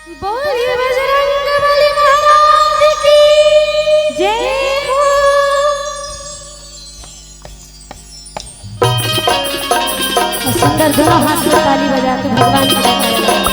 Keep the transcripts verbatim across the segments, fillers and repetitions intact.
बोलिए बजरंग बली महाराज की जय हो। और सुंदर दोनों हाथ से ताली बजा के भगवान की जयकारा लगाएं।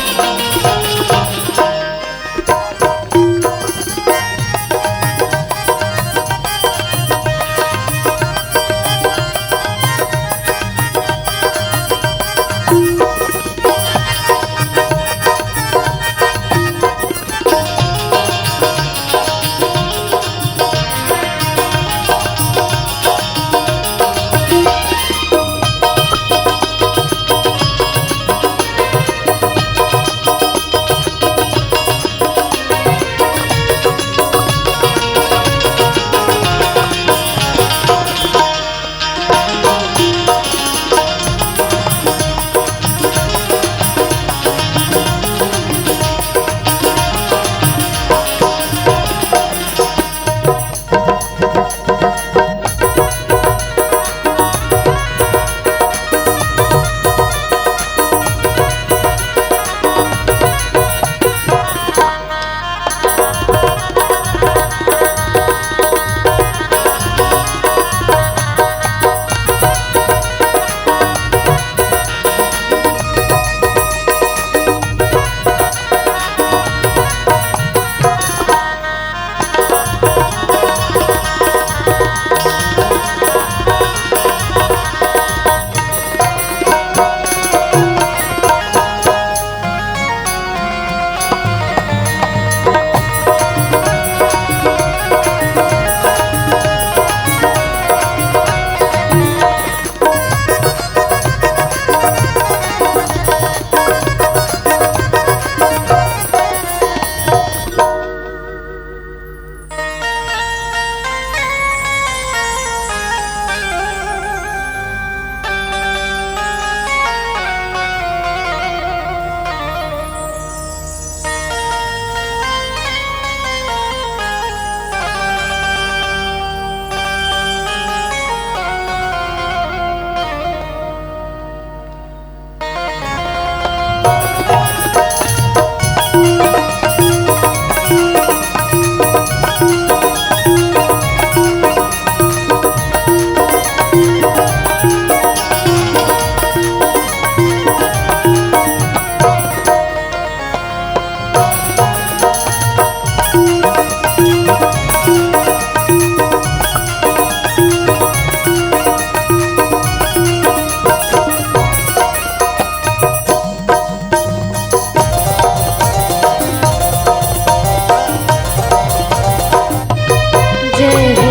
जय हो।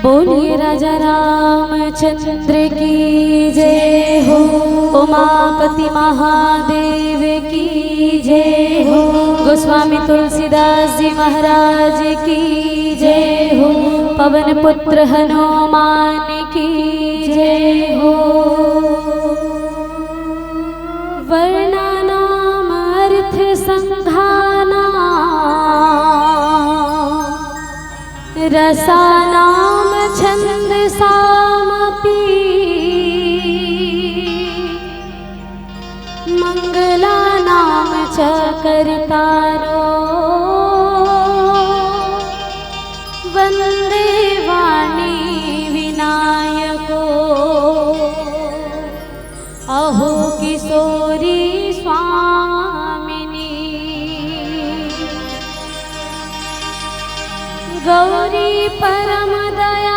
बोलिए राजा रामचंद्र की जय हो, उमापति महादेव की जय हो, गोस्वामी तुलसीदास जी महाराज की जय हो, पवन पुत्र हनुमान की जय हो। वर्णानामर्थसङ्घानां रसानां छन्दसामपि। मङ्गलानां च कर्तारो वन्दे वाणी विनायको। अहो किशोरी स्वामिनी। गौरी परम दयाल,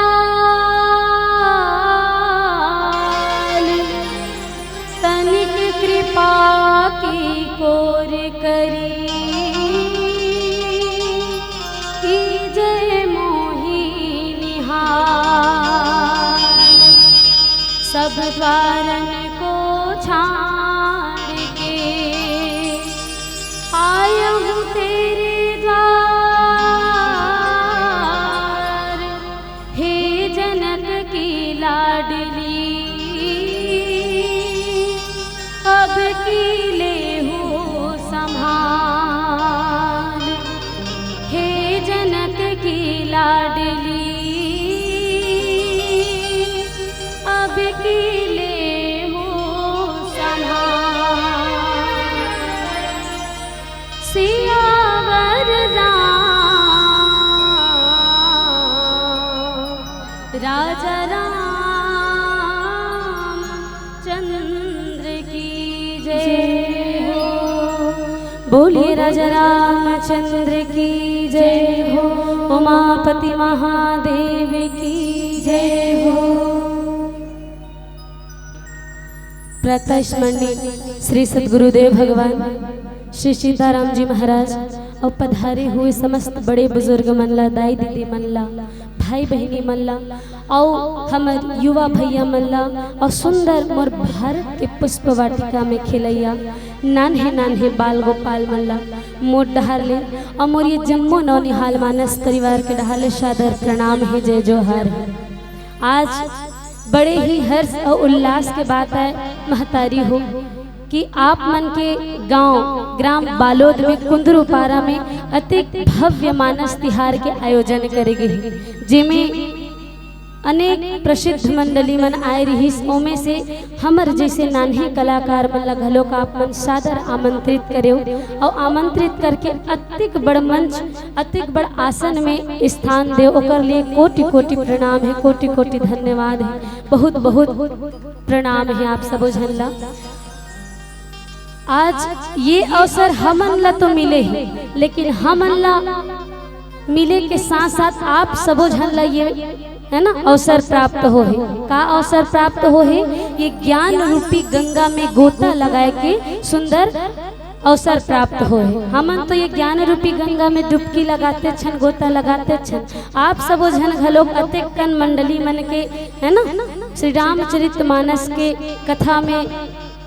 तनिक कृपा की कोर करी। कीजे मोहि निहार। सब द्वारन को छाड़ के आया हूँ तेरे द्वार, हे जनक की लाडली, अब की ले हो संभाल, हे जनक की लाडली, अब की ले हो संभाल। सियावर राम, राजा राम चंद्र की जय हो। बोलिए राजा रामचंद्र की जय हो, उमापति महादेव की जय हो। प्रातः स्मरणीय श्री सद्गुरुदेव भगवान, श्री सीताराम जी महाराज और पधारे हुए समस्त बड़े बुजुर्ग मन ला, दाई दीदी मन ला, भाई बहिनी मन ला, और हमर युवा भैया मन ला, और सुंदर मोर भारत के पुष्प वाटिका में खेलैया नान्हे नान्हे बाल गोपाल मन ला मोर डहार ले, और मोर ये जम्मो नौनिहाल मानस परिवार के डहार ले सादर प्रणाम हे, जय जोहार हे। आज बड़े ही हर्ष और उल्लास के बात आय महतारी हो कि आप मन के गांव ग्राम बालोद में कुंदरू पारा में अतिक भव्य मानस तिहार के आयोजन करे गे हे, जेमे अनेक प्रसिद्ध मंडली मन आए रिहिस। ओमे से हमर जैसे नान्हे कलाकार मन ला घलोक आप मन सादर आमंत्रित करेव और आमंत्रित करके अतिक बड़ मंच, अतिक बड़ आसन में स्थान देव, ओकर लिए कोटि कोटि प्रणाम हे, कोटि कोटि धन्यवाद हे, बहुत बहुत प्रणाम हे आप सबो झन ला। आज ये अवसर हमन ला तो मिले हे, लेकिन हमन ला मिले के साथ साथ आप सबो झन ला ये, है ना, अवसर प्राप्त हो हे। का अवसर प्राप्त हो हे? ये ज्ञान रूपी गंगा में गोता लगाए के सुंदर अवसर प्राप्त हो हे। हमन तो ये ज्ञान रूपी गंगा में डुबकी लगाते छन, गोता लगाते छन। आप सबो झन घलोक अतेक कन मंडली मन के, है ना, श्री रामचरित मानस के कथा में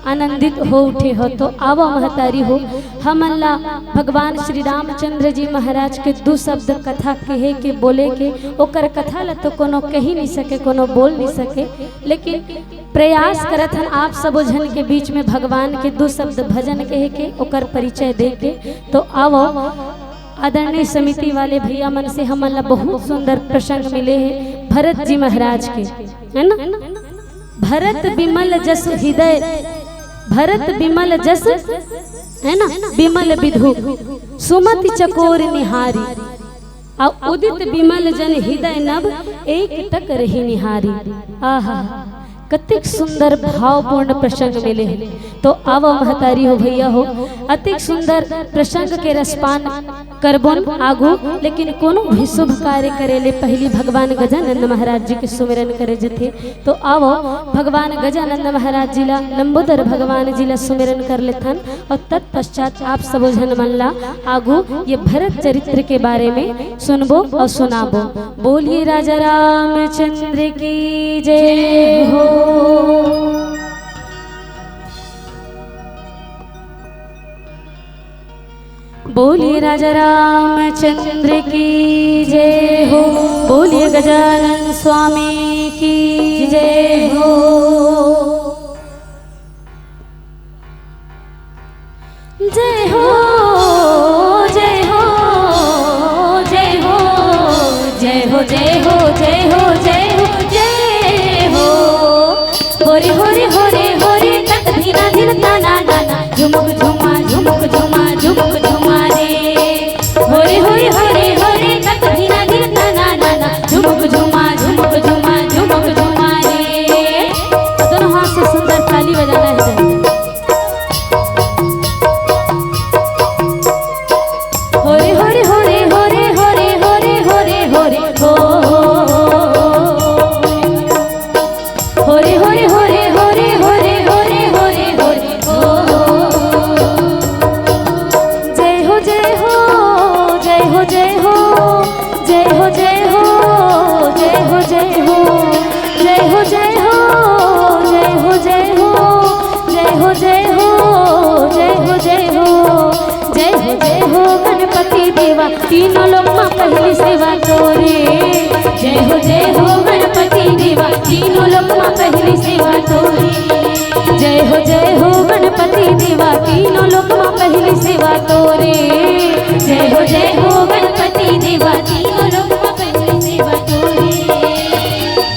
आनंदित हो उठे हो, तो आवा महतारी हो, हमन ला भगवान श्री रामचंद्र जी महाराज के दू शब्द कथा कहे के, बोले के। ओकर कथा ला तो कोनो कही नहीं सके, कोनो बोल नहीं सके, लेकिन प्रयास करत हन आप सबो झन के बीच में भगवान के दू शब्द भजन कहे के, ओकर परिचय दे के। तो आवो, आदरणीय समिति वाले भैया मन से हमन ला बहुत सुंदर प्रसंग मिले हे भरत जी महाराज के, है ना? भरत बिमल जस हृदय, भरत बिमल जस, है ना, बिमल बिधु, सुमति चकोर निहारी, अउ उदित बिमल जन हृदय नभ, एक टक रही निहारी। आहा, कतिक सुंदर भावपूर्ण प्रसंग मिले हे। तो आवो महतारी हो, भैया हो, अतिक सुंदर प्रसंग के रसपान करबोन आगू, लेकिन कोनो भी शुभ कार्य करे ले पहिली भगवान गजानन महाराज जी के सुमिरन करे जथे। तो आवो, भगवान गजानन महाराज जी ला, लंबोदर भगवान जी ला सुमिरन कर लेथन, अउ तत्पश्चात आप सबो झन मन ला आगू ये भरत चरित्र के बारे में सुनबो अउ सुनाबो। बोलिए राजा रामचंद्र की जय हो। बोलिए राजा रामचंद्र की जय हो। बोलिए गजानन स्वामी की जय हो। जय हो, जय हो, जय हो, जय हो, जय हो, जय हो, जय हो, जय हो। होरे, होरे, होरे, होरे, तक धीना, धीन, ताना, नाना, झुमुक, झुमा, झुमुक, झुमा, झुमुक, झुमा रे। होरे, होरे, होरे, होरे, तक धीना, धीन, ताना, नाना, झुमुक, झुमा, झुमुक, झुमा, झुमुक, झुमा रे। तीनों लोक मा पहली सेवा तोरे। जय हो जय हो गणपति देवा, तीनों लोक मा पहली सेवा तोरे। जय हो जय हो गणपति देवा, तीनों लोक मा पहली सेवा तोरे। जय हो जय हो गणपति देवा, तीनों लोक मा पहली सेवा तोरे।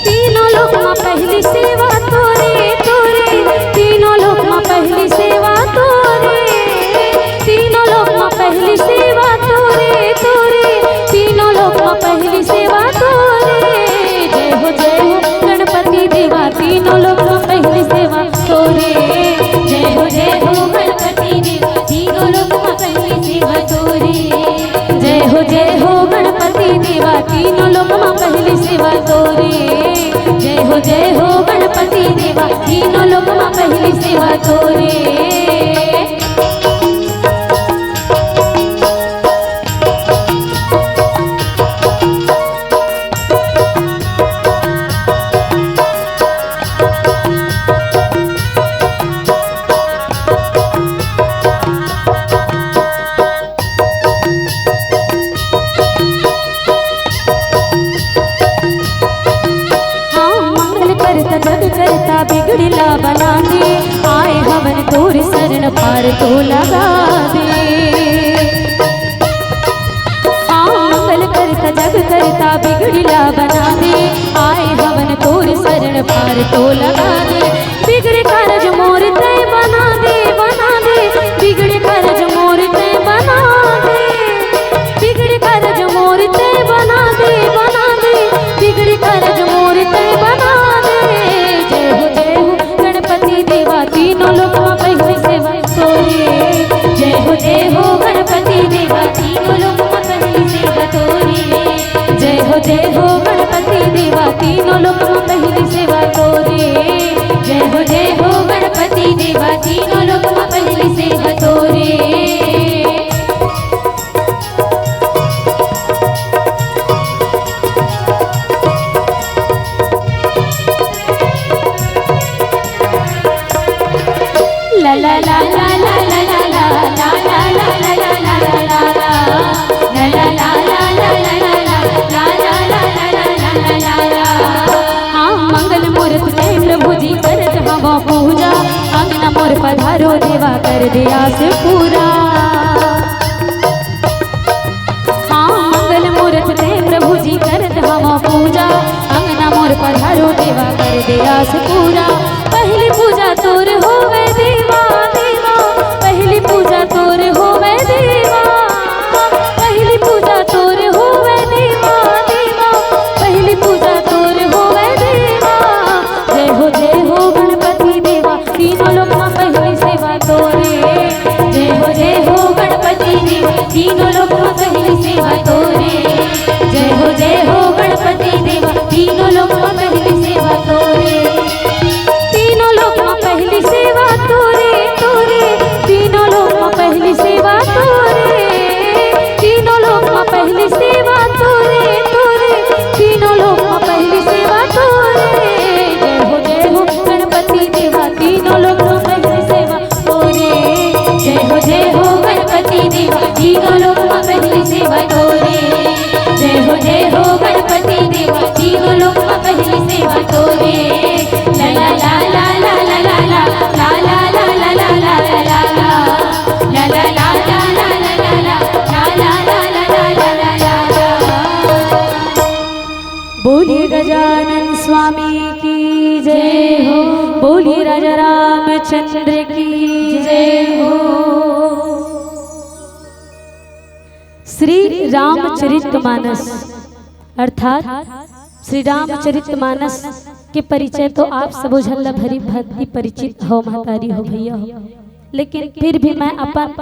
तीनों लोक मा पहली सेवा तोरे, तोरे। तीनों लोक मा पहली सेवा तोरे। तीनों लोक मा पहली सेवा तोरे, तोरे। तीनों लोक मा पहली सेवा तोरे। जय हो जय हो गणपति देवा, तीनों लोक मा पहली सेवा तोरे। जय हो जय हो गणपति देवा, तीनों लोक मा पहली सेवा तोरे। जय हो जय हो गणपति देवा, तीनों लोक मा पहली सेवा तोरे। जय हो जय हो गणपति देवा, तीनों लोक मा पहली सेवा तोरे। हाँ, मंगल करता जग करता बिगड़ला बना दे, आए हवन तोर शरण पार तो लगा दे। हाँ, मंगल करता जग करता बिगड़ला बना दे, आए हवन तोर शरण पार तो लगा दे। बिगड़े कारज मोर तय बना दे, बना दे। बिगड़े कारज मोर तय बना दे। बिगड़े कारज मोर तय बना दे, बना दे। बिगड़े कारज मोर तय बना दे। जय हो जय हो गणपति देवा, तीनों लोक मा पहली सेवा तोरे। जय हो जय हो गणपति देवा, तीनों लोक मा पहली सेवा तोरे। जय हो जय हो गणपति देवा, तीनों लोक मा पहली सेवा तोरे। जय हो जय हो गणपति देवा, तीनों लोक मा पहली सेवा तोरे। हाँ, मंगल मूरत में प्रभु जी करत हवा पूजा, अंगना मोर पधारो देवा कर दे आस पूरा। हाँ, मंगल मूरत में प्रभु जी करत हवा पूजा, अंगना मोर पधारो देवा कर दे आस पूरा। पहली पूजा तोर होवे देवा, देवा, पहली पूजा तोर होवे देवा, पहली पूजा तोर होवे देवा, देवा, पहली पूजा तोर होवे देवा। जय हो जय हो गणपति देवा, तीनों लोक मा पहली सेवा तोरे। जय हो जय हो गणपति देवा, तीनों लोक मा पहली सेवा तोरे। जय हो जय हो गणपति देवा, तीनों लोक मा पहली सेवा तोरे। तीनों लोक मा पहली सेवा तोरे, तोरे। तीनों लोक मा पहली सेवा तोरे। तीनों लोक मा पहली सेवा तोरे, तोरे। तीनों लोक मा पहली सेवा तोरे। जय हो जय हो गणपति देवा, तीनों लोक मा पहली सेवा तोरे। जय हो जय हो गणपति देवा, तीनों लोक मा पहली सेवा तोरे। जय हो जय हो गणपति देवा, तीनों लोक मा पहली सेवा तोरे। ला ला ला। बोलिए गजानन स्वामी की जय हो, बोलिए राजा रामचंद्र की जय हो। श्री रामचरित मानस अर्थात श्री रामचरित मानस के परिचय तो आप सबो झन ला भरी भांति परिचित हो महतारी हो भैया हो, लेकिन फिर भी मैं अपन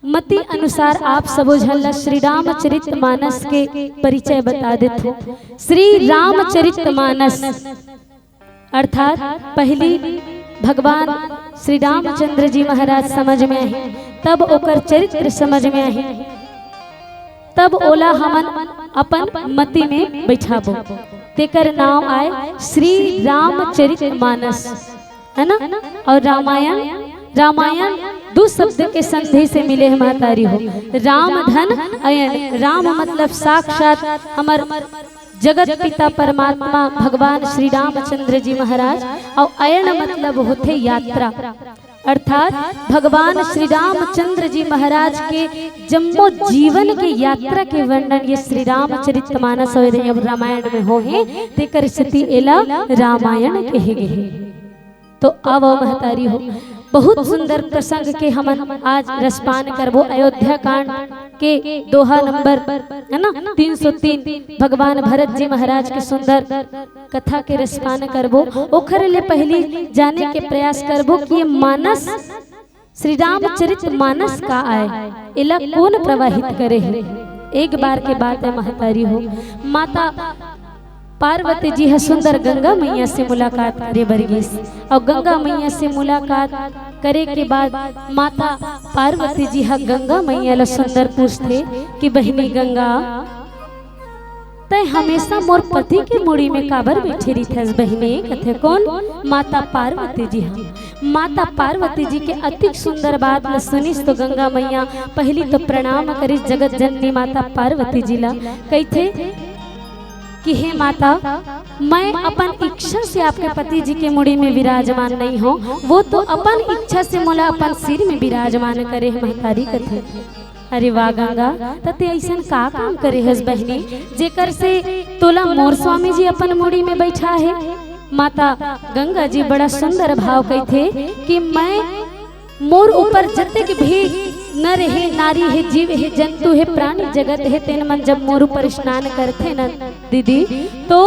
मति अनुसार आप सबो झन ला श्री रामचरित मानस के परिचय बता देथों। श्री रामचरित मानस अर्थात पहली भगवान श्री रामचंद्र जी महाराज समझ में आही, तब ओकर चरित्र समझ में आही, तब ओला हमन अपन मति में बैठाबो। तेकर नाम आय श्री रामचरित मानस, है ना? और रामायण, रामायण दू शब्द के संधि से मिले हे महतारी हो। राम धन अयन। राम मतलब साक्षात हमर जगत पिता परमात्मा भगवान श्री रामचंद्र जी महाराज, अउ अयन मतलब होथे यात्रा, अर्थात भगवान श्री रामचंद्र जी महाराज के जम्मो जीवन के यात्रा के वर्णन ये श्री रामचरित मानस अउ रामायण में होहे, तेकर सेती एला रामायण कहे गे हे। तो आवव महतारी हो, बहुत सुंदर प्रसंग के हमन आज रसपान करबो। अयोध्या कांड के दोहा नंबर, है ना, तीन सौ तीन, भगवान भरत जी महाराज के सुंदर कथा के रसपान करबो। ओखर ले पहिली जाने के प्रयास करबो कि ये मानस, श्री रामचरित मानस का आय, एला कोन प्रवाहित करे हे। एक बार के बात हे महतारी हो, माता पार्वती जी ह सुंदर गंगा मैया से मुलाकात करे बर गिस, अउ गंगा मैया से मुलाकात करे के बाद माता पार्वती जी ह गंगा मैया ल सुंदर पूछथे कि बहिनी गंगा, तैं हमेशा मोर पति के मुड़ी में काबर बइठे रहिथस बहिनी? कथे कोन? माता पार्वती जी ह। माता पार्वती जी के अतिक सुंदर बात ल सुनिस तो गंगा मैया पहिली तो प्रणाम करिस जगत जननी माता पार्वती जी ला, कहिथे कि हे माता, मैं अपन इच्छा से आपके पति जी के मुड़ी में विराजमान नहीं हूँ, वो तो अपन इच्छा से मोला अपन सिर में विराजमान करे हे महतारी कथे। अरे वाह गंगा, त तैं अइसन का काम करे हस बहिनी, जेकर से तोला मोर स्वामी जी अपन मुड़ी में बइठा हे? माता गंगा जी बड़ा सुंदर भाव कहिथे कि मैं, मोर ऊपर जतेक भी नर हे, नारी हे, जीव हे, जंतु हे, प्राणी जगत हे, तेन मन जब मोर ऊपर स्नान करथे न दीदी, तो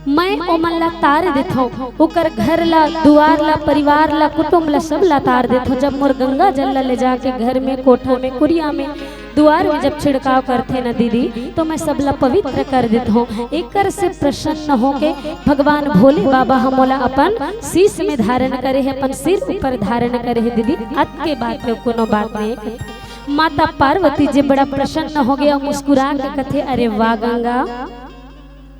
मैं ओमन ला तार देथौं, ओकर घर ला, दुआर ला, परिवार ला, कुटुंब ला, सब ला तार देथौं। जब मोर गंगा जल ला ले जाके घर में, कोठा में, कुरिया में, दुआर में जब छिड़काव करथे न दीदी, तो मैं सब ला पवित्र कर देथौं। एकर से प्रसन्न होके भगवान भोले बाबा ह मोला अपन शीश में धारण करे हे, अपन सिर ऊपर धारण करे हे दीदी। अतके बात हे, कोनो बात नहीं। माता पार्वती जी बड़ा प्रसन्न हो गया, मुस्कुरा के कथे, अरे वाह गंगा,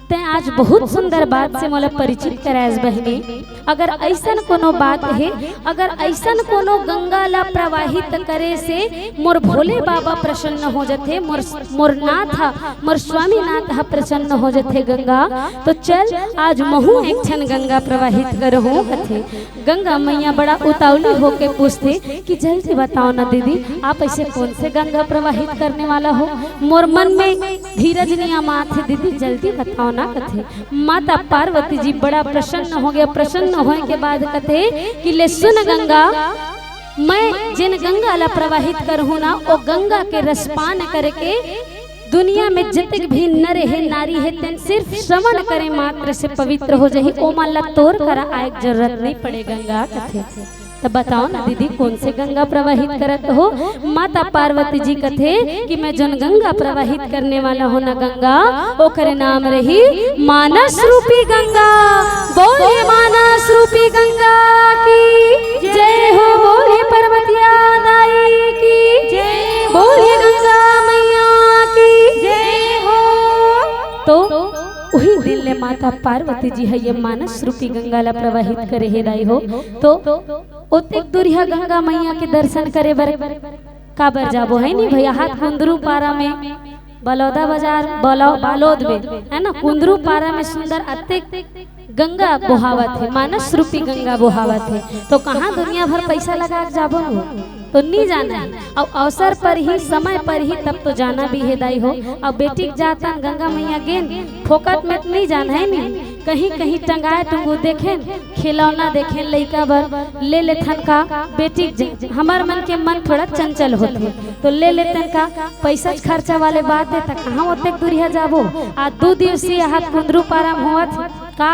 तैं आज बहुत सुंदर बात से मोला परिचित करायस बहिनी। अगर अइसन कोनो बात हे, अगर अइसन कोनो गंगा ला प्रवाहित करे से मोर भोले बाबा प्रसन्न हो जथे, मोर, मोर नाथ ह, मोर स्वामीनाथ ह प्रसन्न हो जथे गंगा, तो चल आज महूं एक ठन गंगा प्रवाहित करहूं कथे। गंगा मैया बड़ा उतावली होके पूछथे कि जल्दी बताओ ना दीदी, आप ऐसे कौन से गंगा प्रवाहित करने वाला हो? मोर मन में धीरज नइ आत हे दीदी, जल्दी बताओ ना कथे। माता पार्वती जी बड़ा प्रसन्न हो गया। प्रसन्न होए के बाद कथे कि ले सुन गंगा, मैं जेन गंगा ला प्रवाहित करहूं ना, ओ गंगा के रसपान करके दुनिया में जतेक भी नर हे, नारी हे, तेन सिर्फ श्रवण करे मात्र से पवित्र हो जाही, ओमन ला तोर करा आए के जरूरत नहीं पड़े गंगा कथे। त बताओ ना दीदी, कौन से गंगा प्रवाहित करत हो? माता पार्वती जी कथे कि मैं जोन गंगा प्रवाहित करने वाला हूँ ना गंगा, ओकर नाम रही मानस रूपी गंगा। बोले मानस रूपी गंगा की जय हो, बोले पर्वतिया दाई की जय हो, बोले गंगा मैया की जय हो। तो उही दिन ले माता पार्वती जी ह ये मानस रूपी गंगा ला प्रवाहित करे हे दाई हो। तो ओतेक दूरिहा गंगा मैया के दर्शन करे बर काबर जाबो, है नी भैया? हाथ कुंदरू पारा में, बलौदा बाजार, बलौ-, बालोद में, है ना, कुंदरू पारा में सुंदर अतेक गंगा बोहावत हे, मानस रूपी गंगा बोहावत हे, तो कहाँ दुनिया भर पैसा लगा के जाबो न? तो नी जाना हे। अउ अवसर पर ही, समय पर ही, तब तो जाना भी हे दाई हो। अउ बेटी के जातन गंगा मैया गेन, फोकट में तो नी जाना हे नी, कहीं कहीं टंगाए टुंगू देखेन, खिलौना देखेन लइका बर, ले लेथन का। बेटी के जा-, हमर मन के मन थोड़ा चंचल होथे, तो ले लेथन का। पैसा खर्चा वाले बात हे, त कहाँ ओतेक दूरिहा जाबो? आ दू दिवसीय हाथ कुंदरू पारा में होवत हे का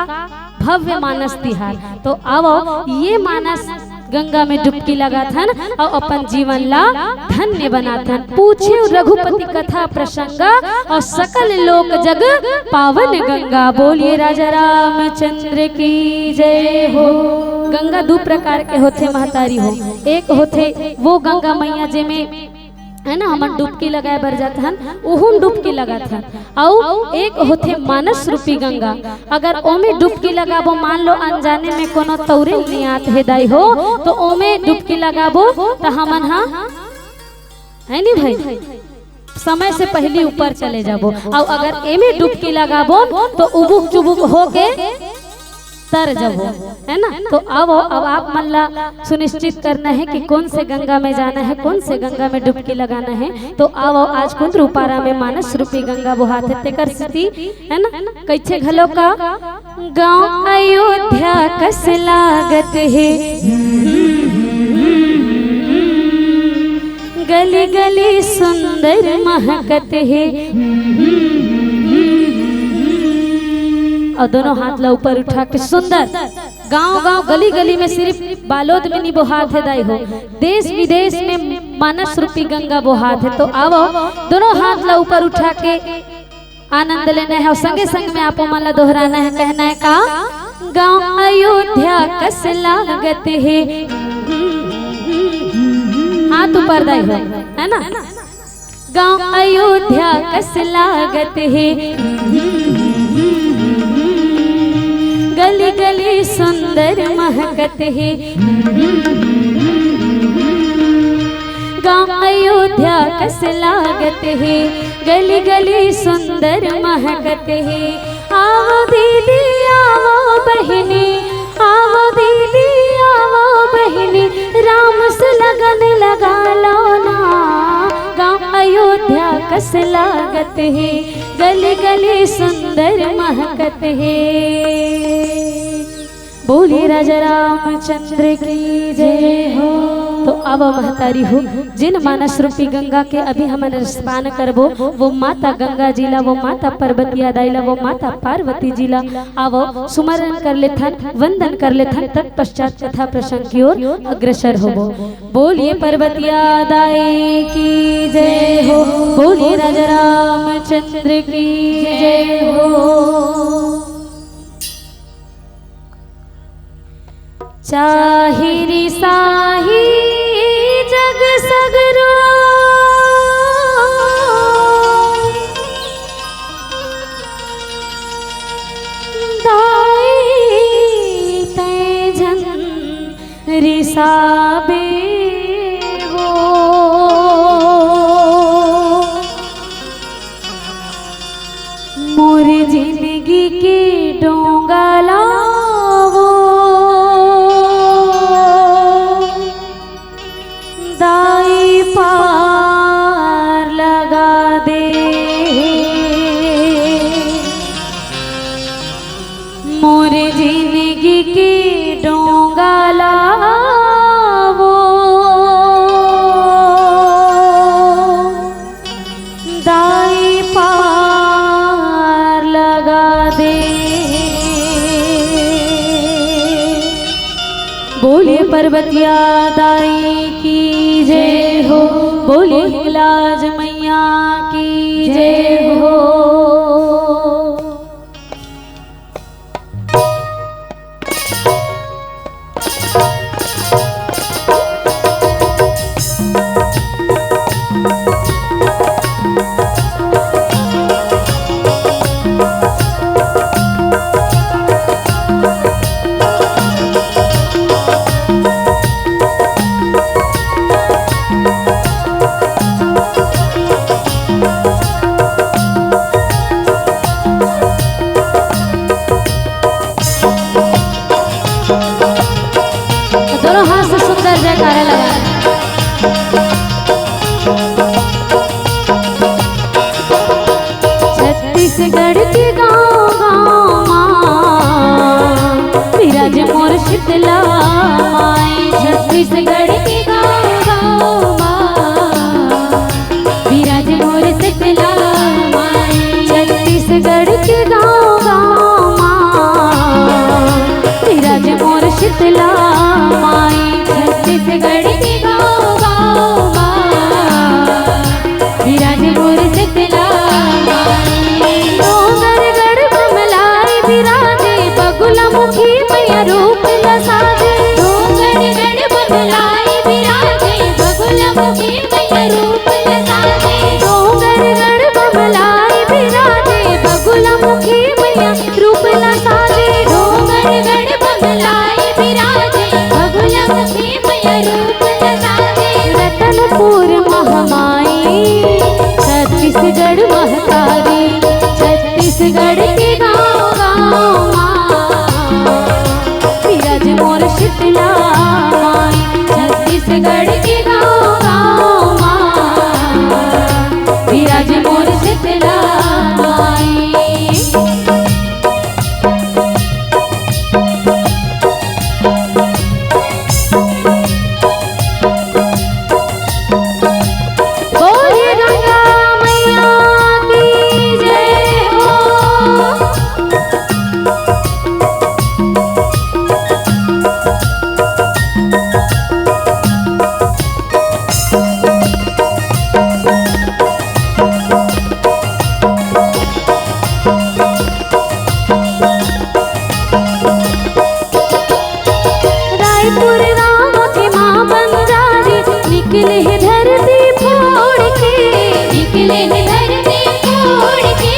भव्य मानस तिहार। तो आवो, ये मानस गंगा में डुबकी लगाथन अउ अपन जीवन ला धन्य बनाथन। पूछे रघुपति कथा प्रसंगा अउ सकल लोक जग पावन गंगा। बोलिए राजा रामचंद्र की जय हो। गंगा दू प्रकार के होथे महतारी हो। एक होथे वो गंगा मैया जेमे है ना, हमन डुबकी लगाए बर जाथन, उहू म डुबकी लगाथन। अउ एक होथे मानस रूपी गंगा, अगर ओमे डुबकी लगाबो, मान लो अनजाने में कोनो तौरे नियात हे दाई हो, तो ओमे डुबकी लगाबो त हमन हा, है नी भाई, समय से पहिली ऊपर चले जाबो। अउ अगर एमे डुबकी लगाबो तो उबुक चुबुक होके तर जाबो, है ना? तो अब, अब आप मन ला सुनिश्चित करना है कि कौन से गंगा में जाना है, कौन से गंगा में डुबकी लगाना है। तो अब आज कुंद रूपारा में मानस रूपी गंगा बोहात है, तेकर सेती, है ना, कइसे घलो का गाँव अयोध्या कस लागत हे, गली गली सुंदर महकत हे। अउ दोनों हाथ ला ऊपर उठा के सुंदर गांव गांव गली गली में सिरिफ बालोद में नी बोहात हे दाई हो, देश विदेश में मानस रूपी गंगा बोहात हे। तो आवो, दोनों हाथ ला ऊपर उठा के आनंद लेना है अउ संगे संग में आपो मन ला दोहराना है, कहना है का, गाँव अयोध्या कस लागत हे। हाथ ऊपर दाई हो, है ना? गाँव अयोध्या कस लागत हे, गली गली सुंदर महकत हे। गाँव अयोध्या कस लागत हे, गली गली सुंदर महकत हे। आवो दीदी, आवो बहिनी, आवो दीदी, आवो बहिनी, राम से लगन लगा लो ना। गाँव अयोध्या कस लागत हे, गली गली सुंदर महकत हे। बोलिए राजा रामचंद्र की जय हो। तो अब महतारी हो, जिन मानस रूपी गंगा के अभी हमन रसपान करबो, वो माता गंगा जी ला, वो माता पार्वतिया दाई ला, वो माता पार्वती जी ला, आवो सुमरन कर लेथन, वंदन कर लेथन, तत्पश्चात कथा प्रसंग की ओर अग्रसर होबो। बोलिए पार्वतिया दाई की जय हो, बोलिए राजा रामचंद्र की जय हो। चाही रिसाही जग सगरो, दाई तैं झन रिसाबे वो। मोर जिनगी के डोंगा ला वो दाई पार लगा दे। मोर जिनगी के डोंगा ला वो दाई पार लगा दे। बोलिए पार्वतिया दाई की जय हो, बोलिए हिंगलाज मैया की जय हो। दोनों हाथ से सुंदर जयकारा लगा। छत्तीसगढ़ के गाँव गाँव मा विराज मोर शीतला माई। छत्तीसगढ़ के गाँव गाँव मा विराज मोर शीतला माई। छत्तीसगढ़ के गाँव गाँव मा विराज मोर शीतला माई। छत्तीसगढ़ के गाँव गाँव मा विराज मोर शीतला माई। डोंगरगढ़ बमलाई विराजे, बगुला मुखी मैया रूप ल साजे। डोंगरगढ़ बमलाई विराजे, बगुला मुखी मैया रूप ल निकले हे धरती फोड़ के, निकले हे धरती फोड़ के,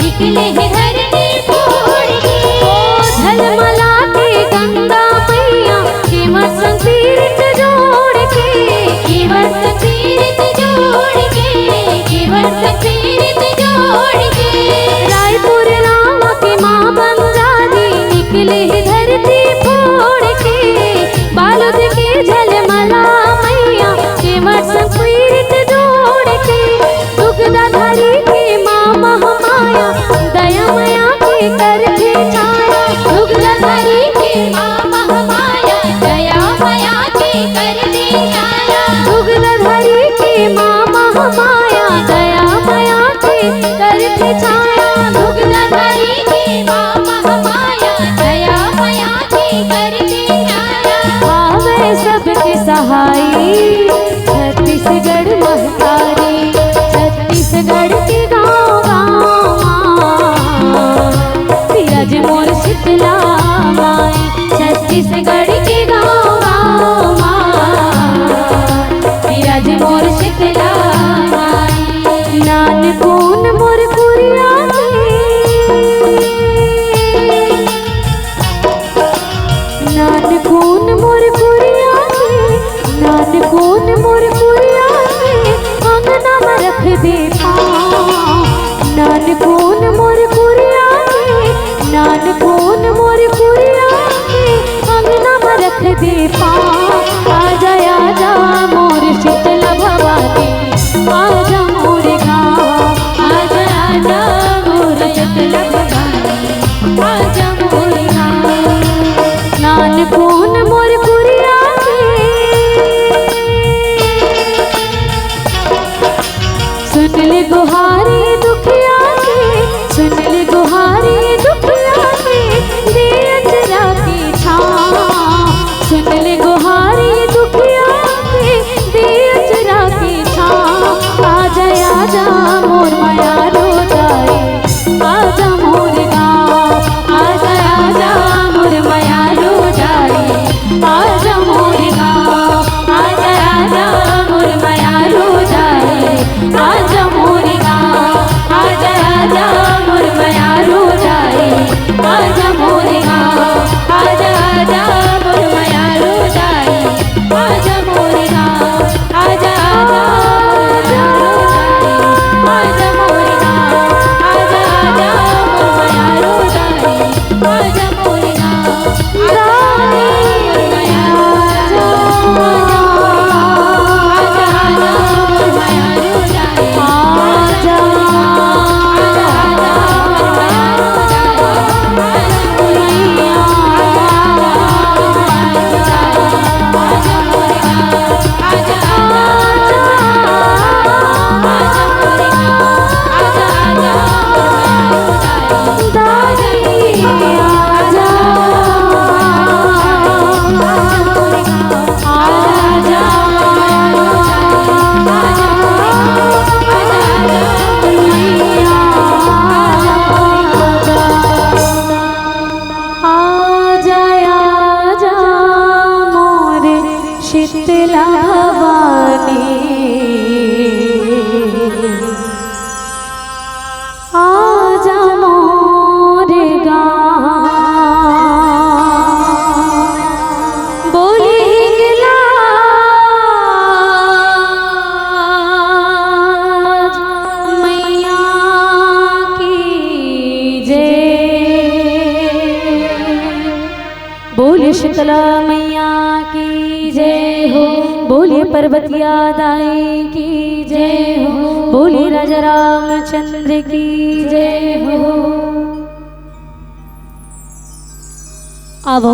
निकले हे धरती फोड़ के। ओ झलमला के गंगा मैया, केवट संग पीरित जोड़ के, केवट संग पीरित जोड़ के, केवट संग पीरित जोड़ के। रायपुर रावा के माँ बंजारी, निकले हे धरती फोड़ के। बालोद के झलमला मैया, केवट संग पीरित जोड़ के। दुगदाधारी के माँ महामाया, दया मया के करथे छाया। दुगदाधारी के माँ महामाया, दया मया के करथे छाया। दुगदाधारी के माँ महामाया, दया मया के करथे छाया। दुगदाधारी के माँ महामाया, दया मया के करथे छाया। आवे सबके सहाई, छत्तीसगढ़ महतारी। छत्तीसगढ़ के गाँव गाँव माँ, बिराजे मोर शीतला माई। छत्तीसगढ़ के गाँव गाँव माँ, बिराजे मोर शीतला माई। नानकुन मोर कुरिया के, नानकुन मोर कुरिया के, नानकुन मोर कुरिया के, अंगना म रख दे पाँव। नानकुन मोर कुरिया के, नानकुन मोर कुरिया के, अंगना म रख दे पाँव। आजा आजा मोर शीतला भवानी, आजा मोर गाँव। आजा आजा मोर शीतला भवानी, आजा मोर गाँव। नानकुन मोर कुरिया के, सुन ले गुहारी दुखिया के, सुन ले गुहारी दुखिया के, दे अचरा के छाँव। सुन ले गुहारी दुखिया के, दे अचरा के छाँव। आजा आजा मोर मयारू दाई, आजा मोर गाँव। आजा आजा मोर मयारू दाई, आजा मोर गाँव। आजा आजा मोर मयारू दाई, आजा मोर गाँव। आजा आजा मोर मयारू दाई, आजा मोर गाँव। आजा आजा मोर मयारू दाई, आजा मोर गाँव। आजा आजा मोर मयारू दाई, आजा मोर गाँव। आजा आजा मोर मयारू दाई, आजा मोर गाँव। आजा आजा मोर शीतला भवानी, आजा मोर गाँव। बोली हिंगलाज मैया की जय। बोलिए शीतला मैया की जय हो, बोलिए पर्वतिया दाई की जय हो, बोलिए राजा रामचंद्र की जय हो। आवो,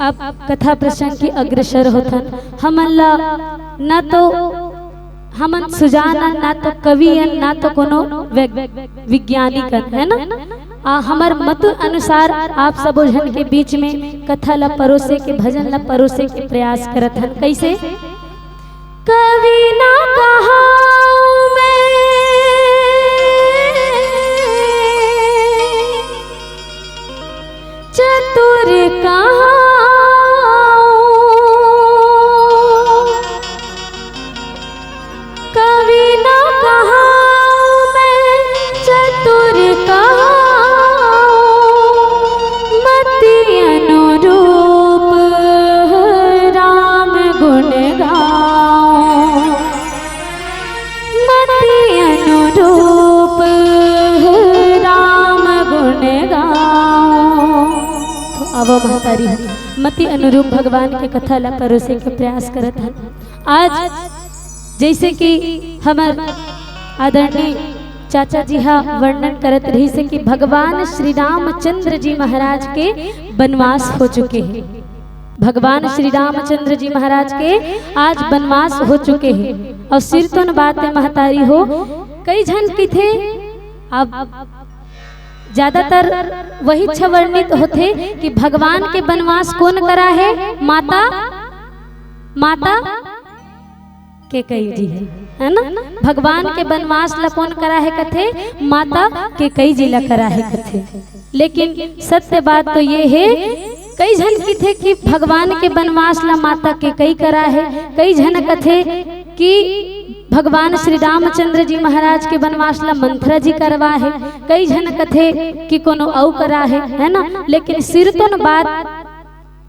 अब कथा प्रसंग के अग्रसर होथन। हमन ला ना तो हमन सुजान अन, ना तो कवि अन, ना तो कोनो वैग-, वैज्ञानिक अन, है ना? आ, हमर मत अनुसार आप सबो झन के बीच में कथा ला परोसे के, भजन ला परोसे के प्रयास करत हन। कैसे? कवि ना कहाऊं मैं, चतुर कहाऊं। मति अनुरूप भगवान के कथा ला परोसे के प्रयास करत हन। आज जैसे कि हमर आदरणीय चाचा जी हा वर्णन करत रहिस हे कि भगवान श्री रामचंद्र जी महाराज के बनवास हो चुके हे। भगवान श्री रामचंद्र जी महाराज के आज बनवास हो चुके हे। अउ सिरतोन बात हे महतारी हो, कई झन किथे, अब ज्यादातर वही छ वर्णित होथे कि भगवान के बनवास कोन करा हे? माता, माता केकई जी हे, है ना? भगवान के बनवास ला कोन करा हे कथे? माता केकई जी ला करा हे कथे। लेकिन सत्य बात तो ये हे, कई झन किथे कि भगवान के बनवास ला माता केकई करा हे, कई झन कथे कि भगवान श्री रामचंद्र जी महाराज के बनवास ला मंथरा जी करवा हे, कई झन कथे कि कोनो अउ करा हे, है ना? लेकिन सिरतोन बात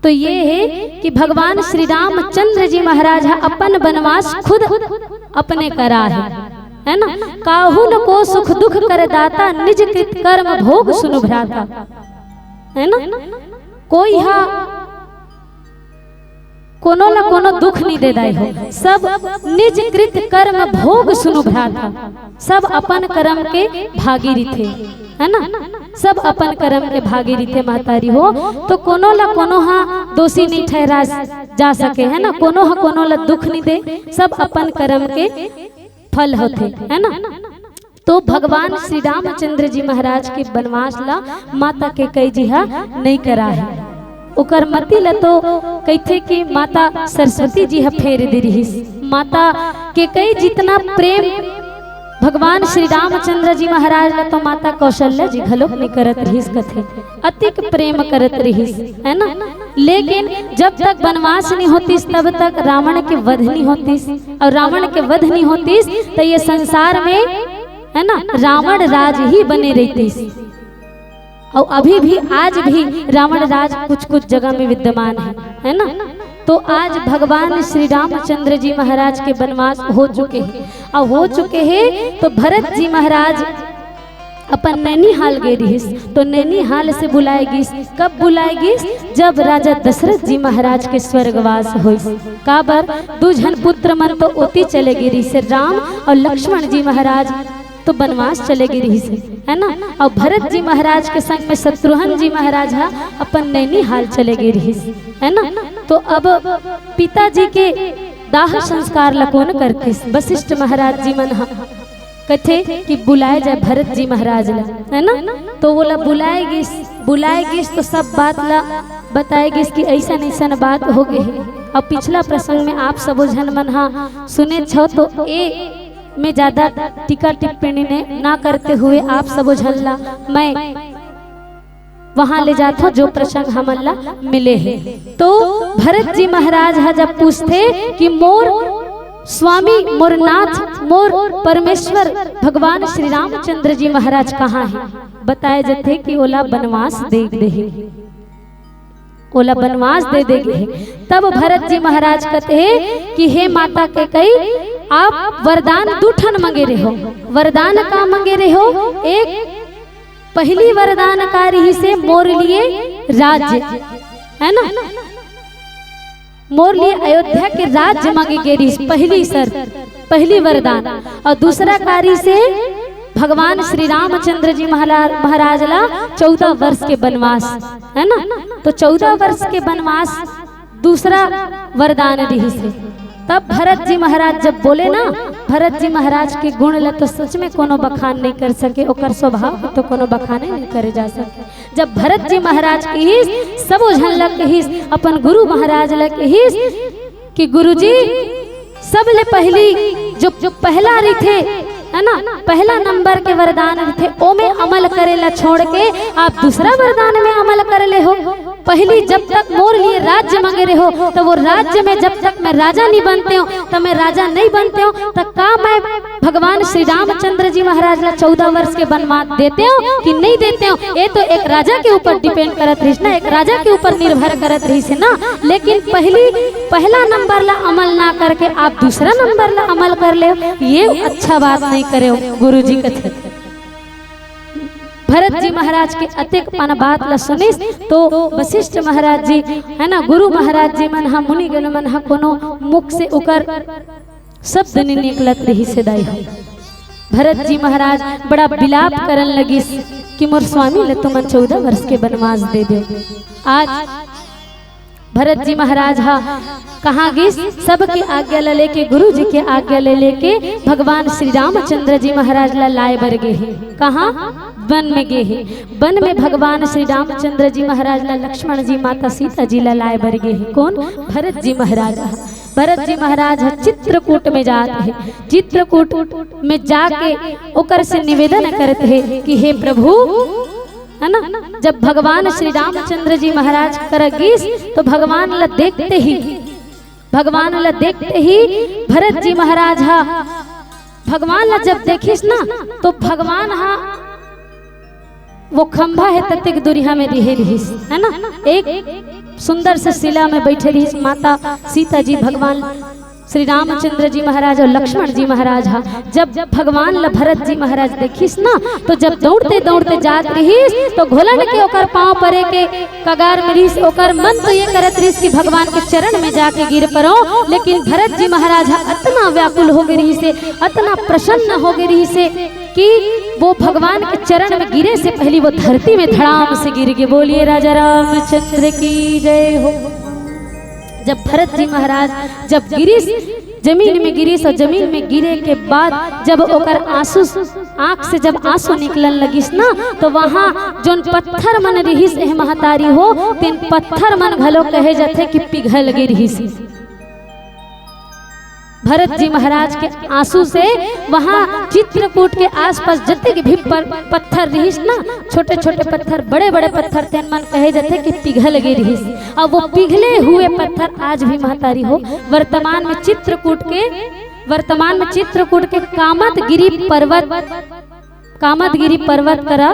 तो ये हे कि भगवान श्री रामचंद्र जी महाराज हा अपन बनवास खुद अपने करा हे, है ना? काहू न को सुख दुख कर दाता, निज कृत कर्म भोग सुनु भ्राता, है ना? कोई हा कोनो ला कोनो दुख नहीं दे दाई हो, सब निज कृत कर्म भोग सुनु भ्राता, सब अपन कर्म के भागी रिथे, है ना? सब अपन कर्म के भागी रिथे महतारी हो, तो कोनो ला कोनो हा दोषी नहीं ठहरा जा सके, है ना? कोनो हा कोनो ला दुख नहीं दे, सब अपन कर्म के फल होथे, है ना? तो भगवान श्री रामचंद्र जी महाराज के बनवास ला माता केकई जी हा नहीं करा हे। ओकर मति ला तो कहिथे कि माता सरस्वती जी हा फेर दे रिहिस। माता केकई जितना प्रेम भगवान श्री रामचंद्र जी महाराज ला तो माता कौशल्या जी घलोक नहीं करत रिहिस कथे, अतिक प्रेम करत रिहिस, है ना? लेकिन जब तक बनवास नहीं होतिस तब तक रावण के वध नहीं होतिस, अउ रावण के वध नहीं होतिस तो ये संसार में, है ना, रावण राज ही बने रहितिस। अउ अभी भी, आज भी रावण राज कुछ कुछ जगह में विद्यमान हे, है ना? तो आज भगवान श्री रामचंद्र जी महाराज के बनवास हो चुके हे, अउ हो चुके हे तो भरत जी महाराज अपन नैनीहाल गे रिहिस, तो नैनीहाल से बुलाए गिस। कब बुलाए गिस? जब राजा दशरथ जी महाराज के स्वर्गवास होइस। काबर? दू झन पुत्र मन तो ओती चले गे रिहिस, राम अउ लक्ष्मण जी महाराज तो बनवास चले गे रिहिस, है ना? अउ भरत जी महाराज के संग में शत्रुघ्न जी महाराज हा अपन नैनीहाल चले गे रिहिस, है ना? तो अब पिताजी के दाह संस्कार ला कोन करतिस? वशिष्ठ महाराज जी मन हा कथे कि बुलाए जाए भरत जी महाराज ला, है ना? तो ओला बुलाए गिस, बुलाए गिस तो सब बात ला बताए गिस कि ऐसन ऐसन बात हो गे हे। अब पिछला प्रसंग में आप सबो झन मन हा सुने छो, तो ए में ज्यादा टीका टिप्पणी ने ना करते हुए आप सबो झन ला मैं वहां ले जाथो जो प्रसंग हमन ला मिले हे। तो भरत जी महाराज हा जब पूछथे कि मोर स्वामी, मोर नाथ, मोर परमेश्वर भगवान श्री रामचंद्र जी महाराज कहाँ हे, बताए जथे कि ओला बनवास दे दे हे, ओला बनवास दे दे गे हे। तब भरत जी महाराज कथे कि हे माता केकई, आप वरदान दू ठन मंगे रहे हो। वरदान का मंगे रहे हो? एक पहली वरदान का रिहिस हे मोर लिए राज्य, है ना? मोर लिए अयोध्या के राज्य मांगे गे रिहिस, पहली शर्त, पहली वरदान। अउ दूसरा का रिहिस हे भगवान श्री रामचंद्र जी महारा-, महाराज ला चौदह वर्ष के बनवास, है ना? तो चौदह वर्ष के बनवास दूसरा वरदान रिहिस हे। तब भरत जी महाराज जब बोले ना, भरत जी महाराज के गुण ला तो सच में कोनो बखान नहीं कर सके, ओकर स्वभाव के तो कोनो बखाने नहीं करे जा सके। जब भरत जी महाराज किहिस, सबो झन ला किहिस, अपन गुरु महाराज ला किहिस कि गुरुजी, सबले पहली जो, जो पहला रिथे, है ना, पहला नंबर के वरदान रिथे, ओमे अमल करे ला छोड़ के आप दूसरा वरदान में अमल कर ले हो। पहली जब तक मोर लिए राज्य मांगे रहे हो, तो वो राज्य में जब तक मैं राजा नहीं बनते हो, तो मैं राजा नहीं बनते हो, तो का मैं भगवान श्री रामचंद्र जी महाराज ला चौदह वर्ष के बनवास देते हो कि नहीं देते हो? ये तो एक राजा के ऊपर depend करत रहिस ना, एक राजा के ऊपर निर्भर करत रहिस ना। लेकिन पहली, पहला नंबर ला अमल ना करके आप दूसरा नंबर ला अमल कर ले, ये अच्छा बात नहीं करे हो, गुरुजी कथे। भरत जी महाराज के अतेक पन बात ल सुनिस, तो वशिष्ठ महाराज जी, है ना, गुरु महाराज जी मन ह, मुनिगण मन ह कोनो मुख से ओकर शब्द नइ निकलत रिहिस हे दाई हो। भरत जी महाराज बड़ा बिलाप करन लगिस कि मोर स्वामी ल तुमन चौदह वर्ष के वनवास दे देव। आज भरत जी महाराज ह कहाँ गिस? सबके आज्ञा ल लेके, गुरु जी के आज्ञा ल लेके भगवान श्री रामचंद्र जी महाराज ल लाए बर गे हे। कहाँ? वन में गे हे। वन में भगवान श्री रामचंद्र जी महाराज ल, लक्ष्मण जी, माता सीता जी ल लाए बर गे हे। कोन? भरत जी महाराज ह। भरत जी महाराज ह चित्रकूट में जात हे। चित्रकूट में जाके ओकर से निवेदन करत हे कि हे प्रभु, है ना, जब भगवान श्री रामचंद्र जी महाराज करा गिस, तो भगवान ल देखते ही, भगवान ल देखते ही भरत जी महाराज ह, भगवान ल जब देखिस ना, तो भगवान ह वो खंभा हे ततेक दूरिहा में रिहे रिहिस, है ना, एक सुंदर से शिला में बैठे रिहिस माता सीता जी, भगवान श्री रामचंद्र जी महाराज और लक्ष्मण जी महाराज ह। जब भगवान ल भरत जी महाराज देखिस ना, तो जब दौड़ते दौड़ते जात रिहिस, तो घोलट के ओकर पाँव परे के कगार में रिहिस। ओकर मन तो ये करत रिहिस कि भगवान के चरण में जाके गिर परो, लेकिन भरत जी महाराज ह अतना व्याकुल हो गे रिहिस हे, अतना प्रसन्न हो गे रिहिस हे कि वो भगवान के चरण में गिरे से पहली वो धरती में धड़ाम से गिर गे। बोलिए राजा रामचंद्र की जय हो। जब भरत जी महाराज जब गिरिस, जमीन में गिरिस और जमीन में गिरे के बाद जब ओकर आंसू, आंख से जब आंसू निकलन लगिस ना, तो वहां जोन पत्थर मन रिहिस हे महतारी हो, तेन पत्थर मन घलो कहे जाथे कि पिघल गे रिहिस। भरत जी महाराज के आंसू से वहां चित्रकूट के आसपास जतेक भी पर-, पत्थर रिहिस ना, छोटे-छोटे पत्थर, बड़े-बड़े पत्थर, तेन मन कहे जाथे कि पिघल गे रिहिस। अब वो पिघले हुए पत्थर आज भी महतारी हो, वर्तमान में चित्रकूट के, वर्तमान में चित्रकूट के कामतगिरी पर्वत कामतगिरी पर्वत करा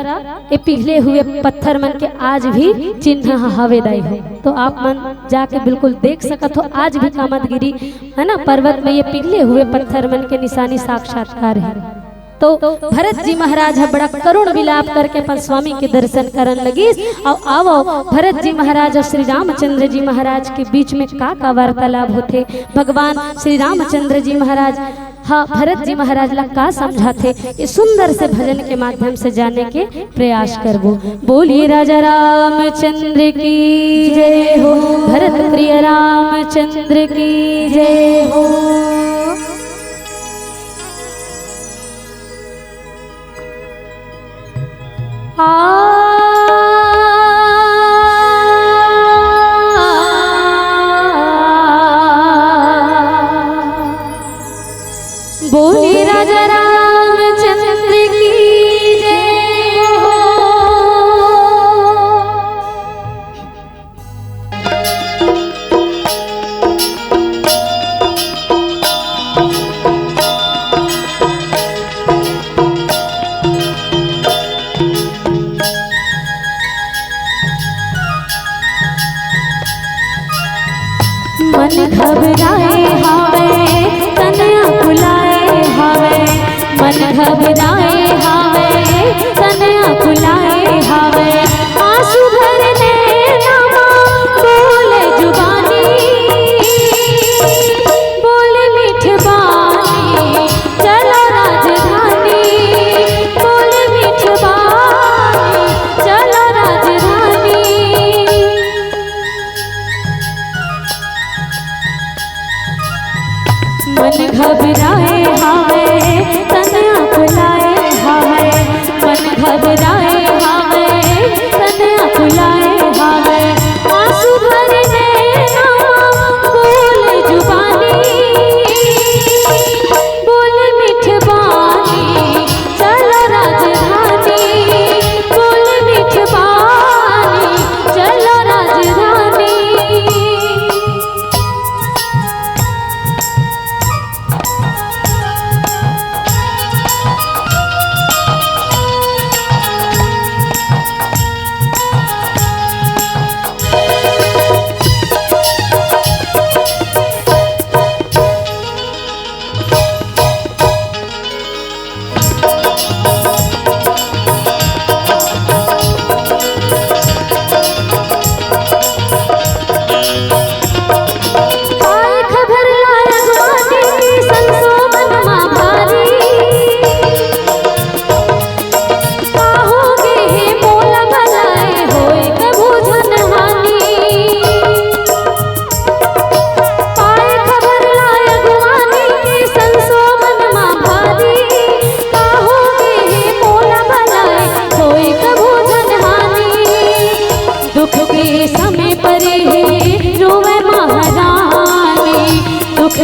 ए पिघले हुए पत्थर मन के आज भी चिन्ह ह-, हवे दाई हो। तो आप मन जाके बिल्कुल देख सकत हो, आज भी कामतगिरी, है ना, पर्वत में ये पिघले हुए पत्थर मन के निशानी साक्षात्कार है। तो भरत जी महाराज ह बड़ा करुण विलाप करके अपन स्वामी के दर्शन करन लगिस। अउ आवो, भरत जी महाराज अउ श्री रामचंद्र जी महाराज के बीच में का का वार्तालाप होथे, भगवान श्री रामचंद्र जी महाराज ह भरत जी महाराज ला का समझाथे, ये सुंदर से भजन के माध्यम से जाने के प्रयास करबो। बोलिए राजा रामचंद्र की जय हो, भरत प्रिय रामचंद्र की जय हो। बोले राजा रामचंद्र की जय हो। मन घबराए हावय, तन अकुलाए हावय। मन घबराए हावय, तन अकुलाए हावय। आंसू भर नैना मा बोले जुबानी, बोले मीठ बानी, चलो राजधानी, बोले मीठ बानी, चलो राजधानी। मन घबराए हावय, तन अकुलाए हावय। मन घबराए हावय, तन अकुलाए हावय। आंसू भरे नैना बोले जुबानी, बोले मीठ बानी, चलो राजधानी, बोले मीठ बानी, चलो राजधानी।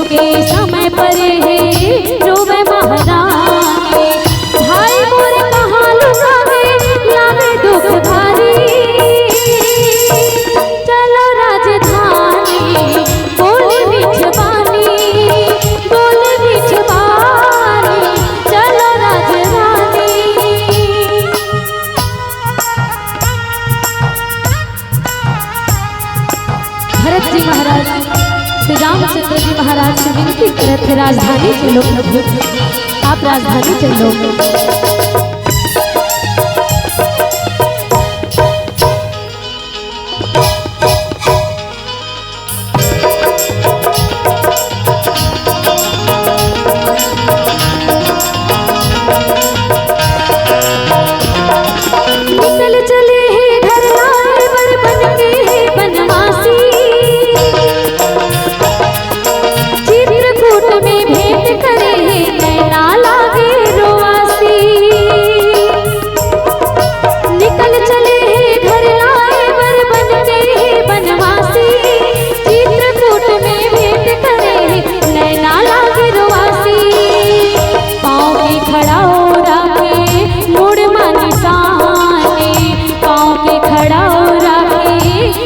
के समय पर हे रोवे महारानी, भाई मोर कहाँ लुका हे, लागे दुख भारी। चलो राजधानी, बोले मीठ बानी, बोले मीठ बानी, चलो राजधानी। भरत जी महाराज श्री रामचंद्र जी महाराज से विनती करत हे, राजधानी चलो प्रभु, आप राजधानी चलो। निकल चले हे घर लाए बर बन के हे बनवासी। चित्रकूट में भेंट करे हे नैना लागे रोवासी। निकल चले हे घर लाए बर बन के हे बनवासी। चित्रकूट में भेंट करे हे नैना लागे रोवासी। पाँव के खड़ाऊ राखे मुड़ मा निसाने, पाँव के खड़ाऊ राखे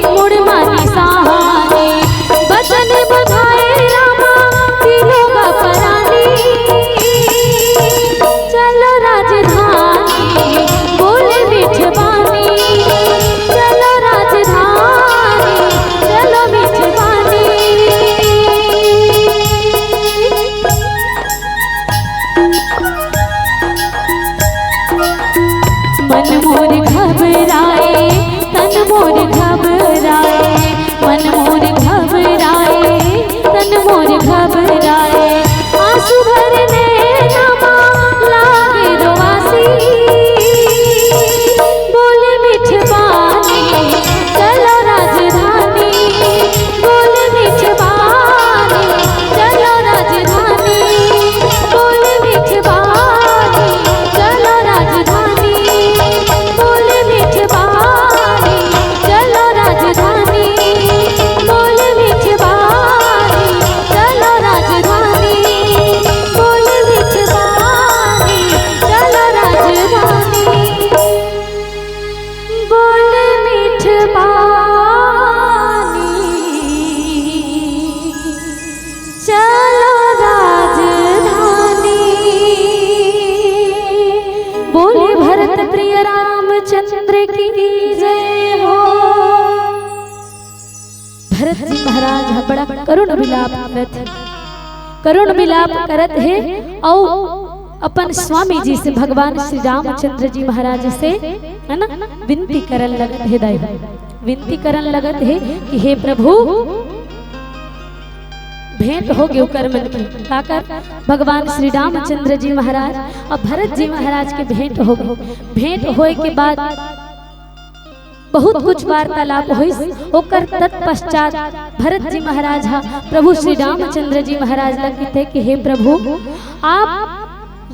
मुड़ मा निसाने। बचन बधाए रामा तीनों का परानी। चलो राजधानी बोले मीठ बानी, चलो राजधानी, चलो मीठ बानी। मन मोर घबराए, तन मोर घबराए, मन मोर घबराए, तन मोर घबराए। आंसू भर नैना मा लागे रोवासी। बोले मीठ बानी, चलो राजधानी। बोले मीठ बानी, चलो राजधानी। बोले मीठ बानी, चलो राजधानी। बोले मीठ बानी, चलो राजधानी। बोले मीठ बानी, चलो राजधानी। बोले मीठ बानी, चलो राजधानी। बोले मीठ बानी, चलो राजधानी। बोले भरत प्रिय रामचंद्र की जय हो। भरत जी महाराज ह बड़ा करुण विलाप करत हे, करुण विलाप करत हे अउ अपन स्वामी जी से, भगवान श्री रामचंद्र जी महाराज से, है ना, विनती करन लगत हे दाई, विनती करन लगत हे कि हे प्रभु, भेंट हो गे ओकर मन के। काकर? भगवान श्री रामचंद्र जी महाराज अउ भरत जी महाराज के भेंट हो गे। भेंट होए के बाद बहुत कुछ वार्तालाप होइस। ओकर तत्पश्चात भरत जी महाराज ह प्रभु श्री रामचंद्र जी महाराज ला कहिथे कि हे प्रभु, आप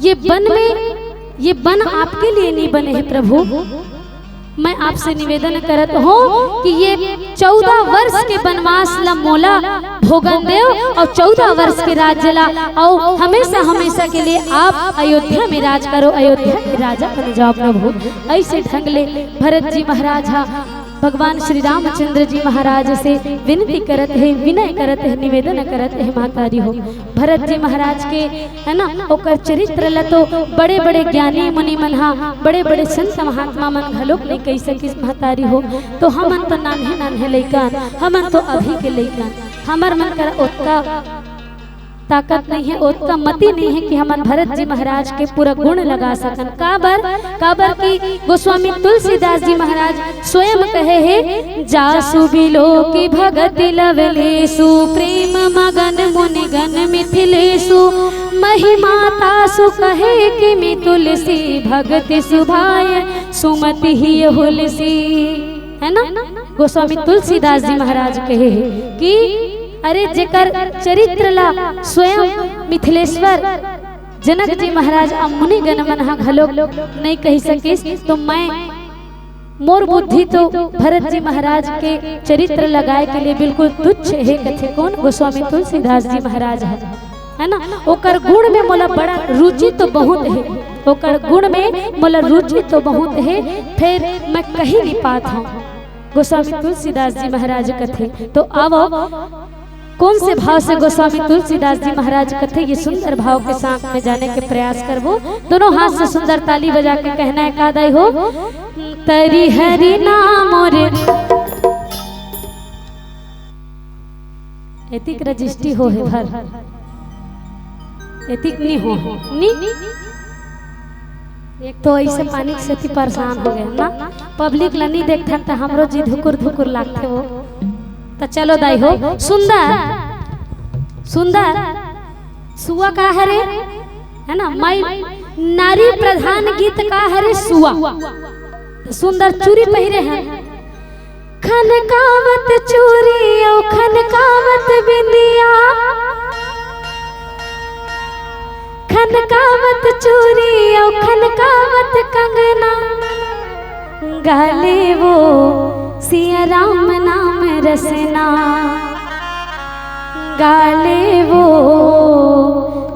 ये वन में, ये वन आपके लिए नहीं बने हे प्रभु। मैं आपसे निवेदन करत हों कि ये चौदह वर्ष के वनवास ला मोला भोगन देव अउ चौदह वर्ष के राज्य ला, अउ हमेशा हमेशा के लिए आप अयोध्या में राज करो, अयोध्या के राजा बन जाव प्रभु। अइसे ढंग ले भरत जी महाराज ह भगवान श्री रामचंद्र जी महाराज से विनती करत हे, विनय करत हे, निवेदन करत हे, महतारी हो, भरत जी महाराज के, है ना, ओकर चरित्र ल तो बड़े-बड़े ज्ञानी मुनि मन हा, बड़े-बड़े संत महात्मा मन घलोक नइ कहि सकिस, महतारी हो। तो हमन तो नान्हे-नान्हे लइका अन, हमन तो अभी के लइका अन, हमर मन करा ओतका ताकत नइ हे, ओतका मति नइ हे कि हमन भरत जी महाराज के पूरा गुण लगा सकन। काबर? काबर कि गोस्वामी तुलसीदास जी महाराज स्वयं कहे हे, "जासु बिलोकि भगति लवलेसु, प्रेम मगन मुनिगन मिथिलेसु। महिमा तासु कहे किमि तुलसी, भगति सुभाय सुमति हिय हुलसी।" है ना? गोस्वामी तुलसीदास जी महाराज कहे हे कि अरे, जेकर चरित्र ला स्वयं मिथिलेश्वर जनक जी महाराज अउ मुनिगण मन ह घलोक नइ कहि सकिस, तो मैं मोर बुद्धि तो भरत जी महाराज के चरित्र ल गाय के लिए बिल्कुल तुच्छ हे कथे। कोन? गोस्वामी तुलसीदास जी महाराज हे, है ना? ओकर गुण में मोला बड़ा रुचि तो बहुत हे, ओकर गुण में मोला रुचि तो बहुत हे, फेर मैं कहि नइ पात हंव। गोस्वामी तुलसीदास जी महाराज कथे। तो आवव, कोन से भाव से गोस्वामी तुलसीदास जी महाराज कथे, ये सुंदर भाव के साथ में जाने के प्रयास करबो। दोनों हाथ से सुंदर ताली बजा के कहना हे का दाई हो, तरी हरि नाम मोर। एतिक रजिस्ट्री हो हे भर, एतिक नी हो हे नी। एक तो ऐसे पानी के सेती परेशान हो गए ना, पब्लिक ल नी देखथन त हमरो जी धुकुर धुकुर लागथे वो। त चलो दाई हो, सुंदर सुंदर सुआ का हरे, है ना? माई, नारी प्रधान गीत का हरे सुआ। सुंदर चूरी पहिरे हे, खनकावत चूरी अउ खनकावत बिंदिया, खनकावत चूरी अउ खनकावत कंगना, गाले वो सिया राम नाम रसना, गाले वो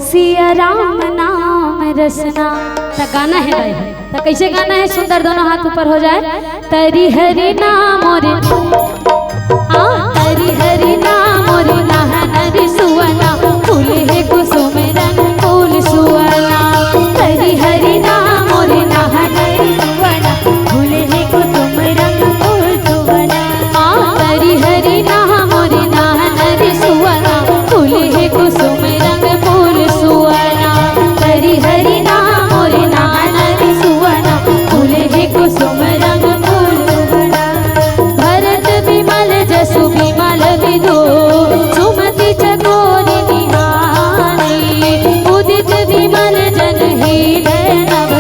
सिया राम नाम रसना। त गाना हे भाई, त कैसे गाना हे? सुंदर दोनों हाथ ऊपर हो जाए। तरी हरि नाम मोर, हाँ, तरी हरि नाम मोर नहनर सुअना, फूल हे कुसुम रंग फूल सुअना। तरी हरि नाम मोर नहनर सुअना, फूल हे कुसुम रंग फूल सुअना। हाँ, तरी हरि नाम मोर नहनर सुअना, फूल हे कुसुम रंग फूल सुअना। तरी हरि नाम मोर नहनर सुअना, फूल हे कुसुम रंग फूल सुअना। भरत बिमल जसु बिमल बिधु, सुमति चकोर निहारी। उदित बिमल जन हृदय नभ,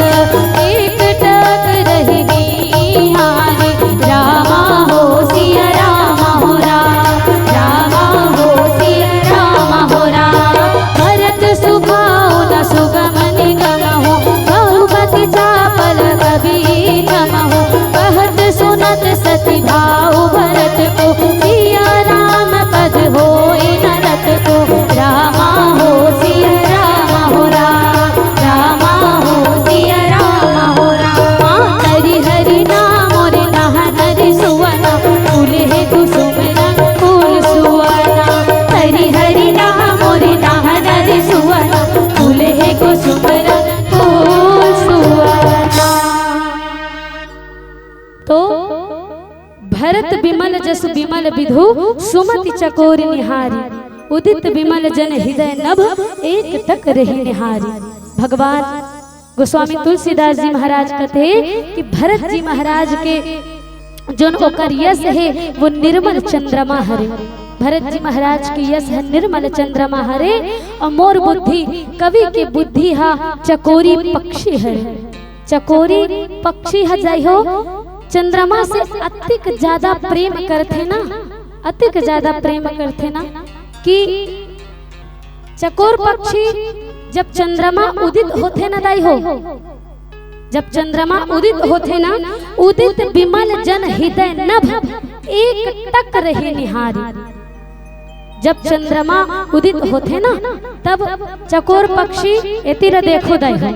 एक टक रहि निहारी। रामा हो सिया रामा हो राम, रामा हो सिया रामा हो राम। भरत सुभाव न सुगम निगम हो, बहुमति चापल कबीर कम हो। कहत सुनत सति भाव भरत को, सिया राम पद होय न रत को। रामा हो सिया रामा हो राम, रामा हो सिया रामा हो राम। तरी हरि नाम मोर नहनर सुअना, फूल हे कुसुम रंग फूल सुअना। तरी हरि नाम मोर नहनर सुअना, फूल हे कुसुम रंग फूल सुअना। तो भरत बिमल जसु बिमल बिधु, सुमति चकोर निहारी। उदित बिमल जन हृदय नभ, एक टक रहि निहारी। भगवान गोस्वामी तुलसीदास जी महाराज कथे कि भरत जी महाराज के जोन ओकर यश हे, वो निर्मल चंद्रमा हरे। भरत जी महाराज के यश हे निर्मल चंद्रमा हरे, अउ मोर बुद्धि, कवि के बुद्धि हा चकोरी पक्षी हरे। चकोरी पक्षी ह जाई हो, चंद्रमा से अतिक ज्यादा प्रेम करथे ना, अतिक ज्यादा प्रेम करथे ना कि चकोर पक्षी जब चंद्रमा उदित होथे ना दाई हो, जब चंद्रमा उदित होथे ना, उदित बिमल जन हृदय नभ, एक टक रहे निहारी। जब चंद्रमा उदित होथे ना, तब चकोर पक्षी, एती ल देखो दाई हो,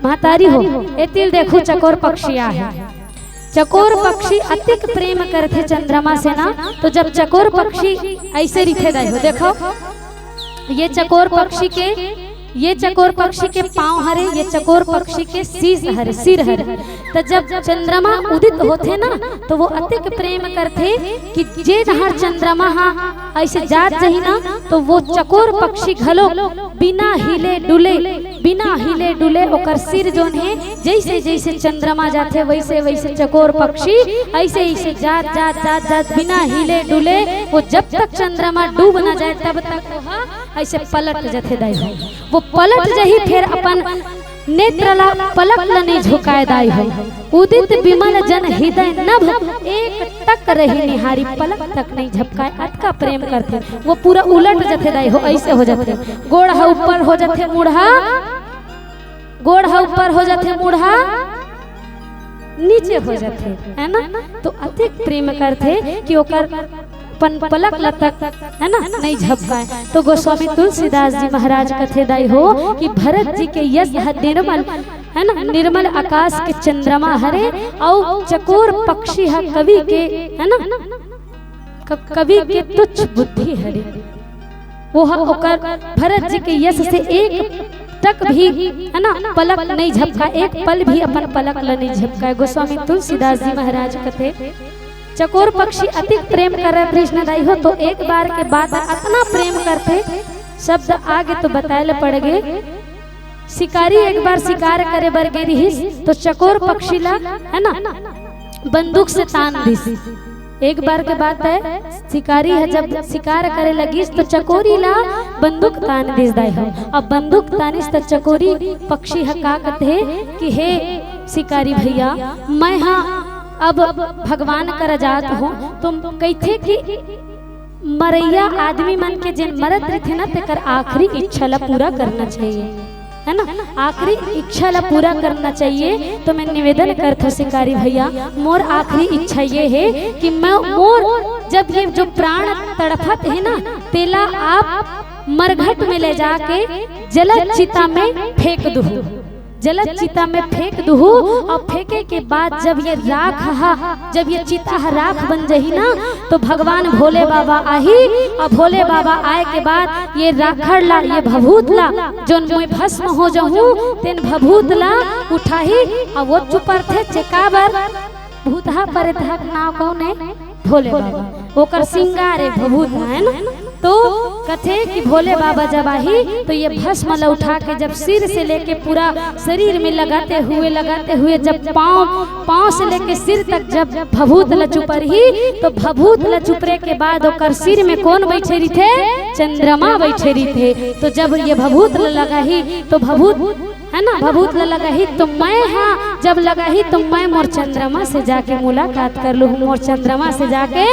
महतारी हो, एती ल देखो, चकोर पक्षी आहे। चकोर पक्षी अतिक प्रेम करथे चंद्रमा से ना, तो जब चकोर पक्षी ऐसे रिथे दाई हो, देखो, ये चकोर पक्षी के, ये चकोर पक्षी के पाँव हरे, ये चकोर पक्षी के शीश हरे, सिर हरे। त जब चंद्रमा उदित होथे ना, तो वो अतिक प्रेम करथे कि जे डहर चंद्रमा हा ऐसे जात जही ना, तो वो चकोर पक्षी घलो बिना हिले डुले, बिना हिले डुले ओकर सिर जोन हे, जैसे जैसे चंद्रमा जाथे, वैसे वैसे चकोर पक्षी ऐसे ऐसे जात जात जात जात बिना हिले डुले, वो जब तक चंद्रमा डूब ना जाए, तब तक वो हा ऐसे पलट जथे दाई हो। वो पलट जही, फेर अपन नेत्र ला, पलक ला नहीं झुकाए दाई हो। उदित बिमल जन हृदय नभ, एक टक रही निहारी, पलक तक नहीं झपकाए, अतका प्रेम करथे। वो पूरा उलट जथे दाई हो, ऐसे हो जथे, गोड़ हा ऊपर हो जथे, मुड़हा, गोड़ हा ऊपर हो जथे, मुड़हा नीचे हो जाथे, है ना? तो अतेक प्रेम करथे कि ओकर पन-, पलक ल तक, है ना, नहीं झपकाय। तो गोस्वामी तुलसीदास जी महाराज कथे दाई हो कि भरत जी के यश ह निर्मल, है ना, निर्मल आकाश के चंद्रमा हरे, अउ चकोर पक्षी ह कवि के, है ना, क-, कवि के तुच्छ बुद्धि हरे। वो ह-, ओकर भरत जी के यश से एक टक भी, है ना, पलक नहीं झपका, एक पल भी अपन पलक ल नहीं झपकाय। गोस्वामी तुलसीदास जी महाराज कथे, चकोर पक्षी अतिक प्रेम करत कृष्ण दाई हो, तो एक बार के बात अतना प्रेम करथे, शब्द आगे तो बताए ल पड़गे। शिकारी एक बार शिकार करे बर गे रिहिस, तो चकोर पक्षी ला, है ना, बंदूक से तान दिस। एक बार के बात है, शिकारी ह जब शिकार करे लगिस, तो चकोरी ला बंदूक तान दिस दाई हो। अब बंदूक तानिस, त चकोरी पक्षी ह का कथे कि हे शिकारी भैया, मैं ह अब भगवान करा जात हों, तो कहिथे कि मरइया आदमी मन के जेन मरत रहिथे ना, तेकर आखिरी इच्छा ला पूरा करना चाहिए, है ना? आखिरी इच्छा ला पूरा करना चाहिए। तो मैं निवेदन करथों शिकारी भैया, मोर आखिरी इच्छा ये हे कि मैं, मोर जब ये जो प्राण तड़फत हे ना, तेला आप मरघट में ले जाके जलत चिता में फेंक दुहू। जलत चिता में फेंक दुहू, अउ फेंके के बाद जब ये राख ह, जब ये चिता ह राख बन जही ना, तो भगवान भोले बाबा आही, अउ भोले बाबा आए के बाद ये राखड़ ला, ये भभूत ला, जोन मैं भस्म हो जहूं, तेन भभूत ला उठाही, अउ वो चुपरथे। काबर? भूतहा प्रेतहा के नाव कौन है? भोले बाबा। ओकर सिंगार है भभूत, है ना? तो कथे कि भोले बाबा जब आही, तो ये भस्म ला उठा के जब सिर से लेके पूरा शरीर में लगाते हुए, लगाते हुए जब पाँव, पाँव से लेके सिर तक जब भभूत ला चुपरही, तो भभूत ला चुपरे के बाद ओकर सिर में कौन बैठे रहिथे? चंद्रमा बैठे रहिथे। तो जब ये भभूत ला लगाही, तो भभूत, है ना, भभूत ला लगाही, तो मैं, हाँ, जब लगाही, तो मैं मोर चंद्रमा से जाके मुलाकात कर लूहूँ, मोर चंद्रमा से जाके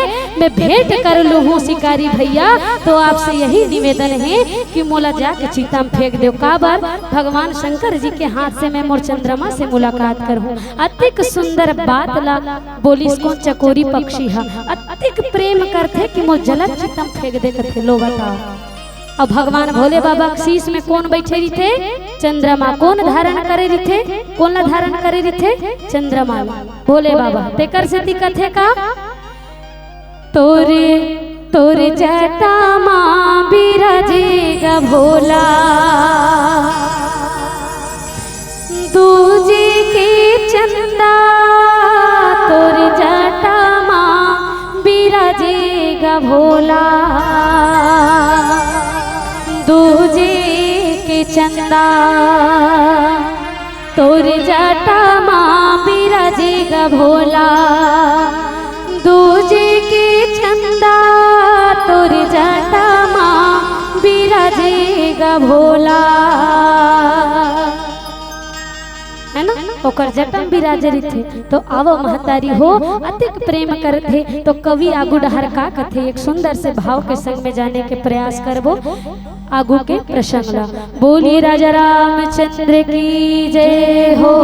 मैं भेंट कर लूहूँ शिकारी भैया। तो आपसे यही निवेदन है कि मोला जाके चिता में फेंक देव। काबर? भगवान शंकर जी के हाथ से मैं मोर चंद्रमा से मुलाकात करहूँ। अतिक सुंदर बात ला बोलिस कोन चकोरी पक्षी ह, अतिक प्रेम करथे कि मोर जलत चिता में फेंक दे कथे। लो बताओ, अब भगवान भोले बाबा के शीश में कौन बैठे रहिथे? चंद्रमा। कौन धारण करे रहिथे? कौन ला धारण करे रहिथे? चंद्रमा ला। भोले बाबा। तेकर सेती कथे का, तोर, तोर जटा मा बिराजे गा भोला, दूजे के चंदा तोर जटा मा बिराजे गा भोला, दूजे के चंदा तोर जटा मा बिराजे गा भोला, दूजे के चंदा तोर जटा मा बिराजे गा भोला। है ना, ओकर जटा म बिराजे रहिथे। तो आवो महतारी हो, अतिक प्रेम करथे। तो कवि आगू डहर का कथे, एक सुंदर से भाव के संग में जाने के प्रयास करबो आगू के प्रसंग ला। बोलिए राजा रामचंद्र की जय हो।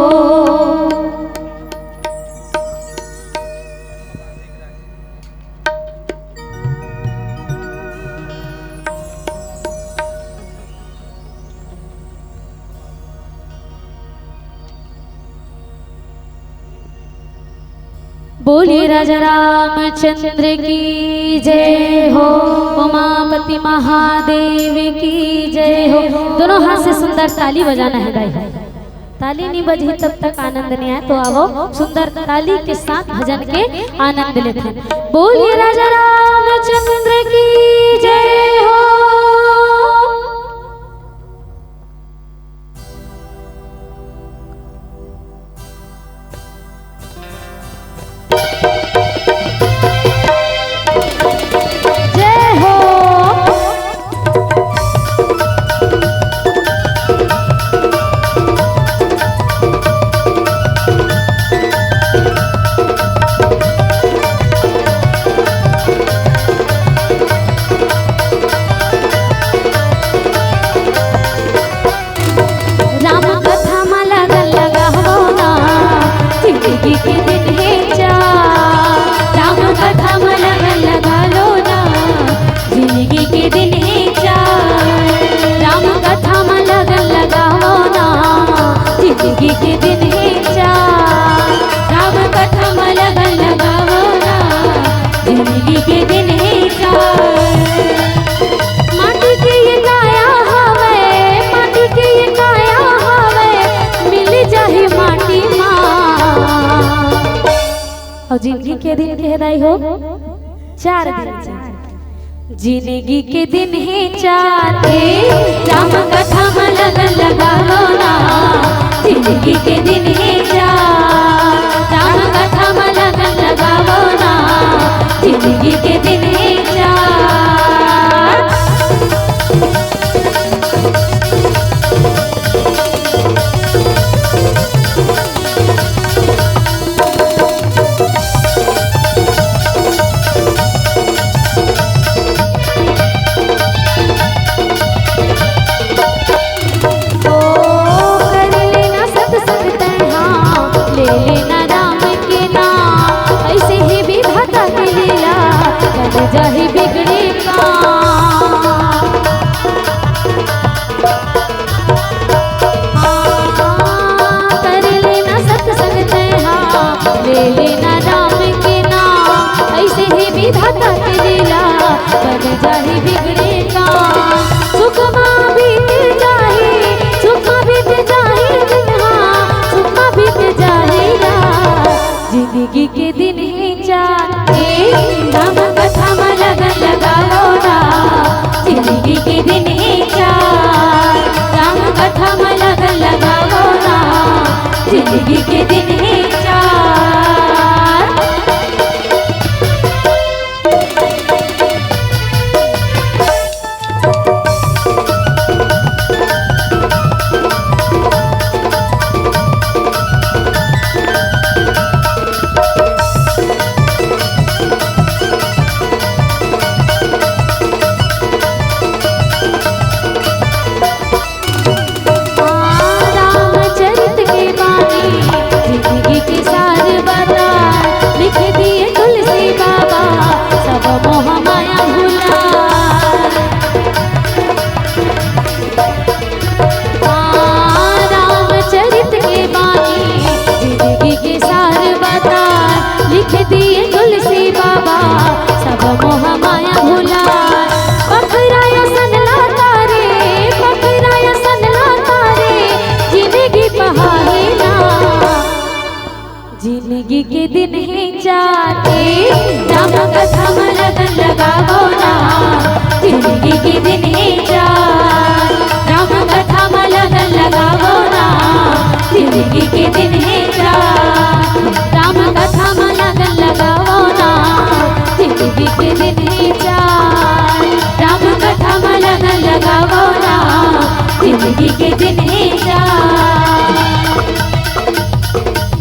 बोलिए राजा रामचंद्र की जय हो, उमापति महादेव की जय हो। दोनों हाथ से सुंदर ताली बजाना है दाई। ताली नहीं बजही तब तक आनंद नहीं आए। तो आवो सुंदर ताली के साथ भजन के आनंद लेथन। बोलिए राजा रामचंद्र की जय हो। जय हो। के दिन के हे दाई हो, चार दिन के। जिंदगी के दिन हे चार, ए, राम कथा म लगन लगावो ना। जिंदगी के दिन हे चार, राम कथा म लगन लगावो ना। जिंदगी के दिन हे चार। ओ, कर लेना सत्संग तैं हा, ले लेना राम के नाम। ऐसे ही विधाता के लीला, बन जाही बिगड़े काम। हाँ, कर लेना सत्संग तैं हा, ले लेना राम के नाम। ऐसे ही विधाता के लीला, बन जाही बिगड़े काम। सुखमा बीत जाही, सुखमा बीत जाही दिन हा, सुखमा बीत जाही रात। जिंदगी के दिन हे चार, ए, राम कथा म लगन लगावो ना। जिंदगी के दिन हे चार, राम कथा म लगन लगावो ना। जिंदगी के दिन हे चार। रामचरित के बानी, जिंदगी के सार बताय, लिख दिए तुलसी बाबा, सब मोह माया भुलाय। हाँ, रामचरित के बानी, जिंदगी के सार बताय, लिख दिए तुलसी बाबा, सब मोह माया भुलाय। पखरा असन लाता रे, पखरा असन लाता रे, जिंदगी पहाही ना। जिंदगी के दिन हे चार, ए, राम कथा म लगन लगावो ना। जिंदगी के दिन हे चार, राम कथा म लगन लगावो ना। जिंदगी के दिन हे चार, राम कथा म लगन लगावो ना। जिंदगी के दिन हे चार, राम कथा म लगन लगावो ना। जिंदगी के दिन हे चार,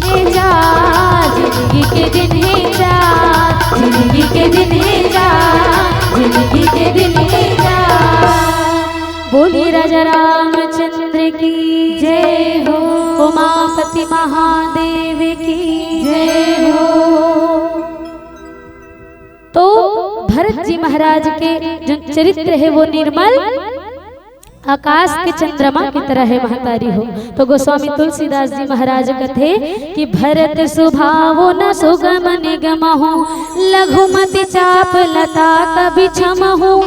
हे चार, जिंदगी के दिन हे चार, जिंदगी के दिन हे चार, जिंदगी के दिन हे चार। बोलिए राजा रामचंद्र की जय हो, उमापति महादेव की जय हो। तो भरत जी महाराज के जो चरित्र हे वो निर्मल आकाश के चंद्रमा की तरह हे महतारी हो। तो गोस्वामी तुलसीदास जी महाराज कथे कि भरत सुभावुन सुगम निगमहु, लघुमति चाप लता कबि छमहु।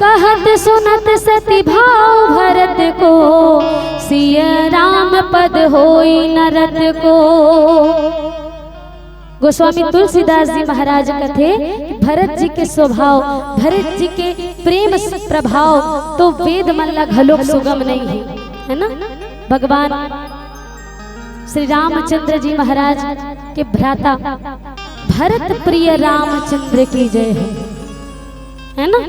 कहत सुनत सति भाव भरत को, सिय राम पद होई नरत को। गोस्वामी तुलसीदास जी महाराज कथे कि भरत जी के स्वभाव, भरत जी के प्रेम स-, प्रभाव तो वेद मन ला घलोक सुगम नहीं हे, है ना? भगवान श्री रामचंद्र जी महाराज के भ्राता भरत प्रिय रामचंद्र की जय हो, है ना?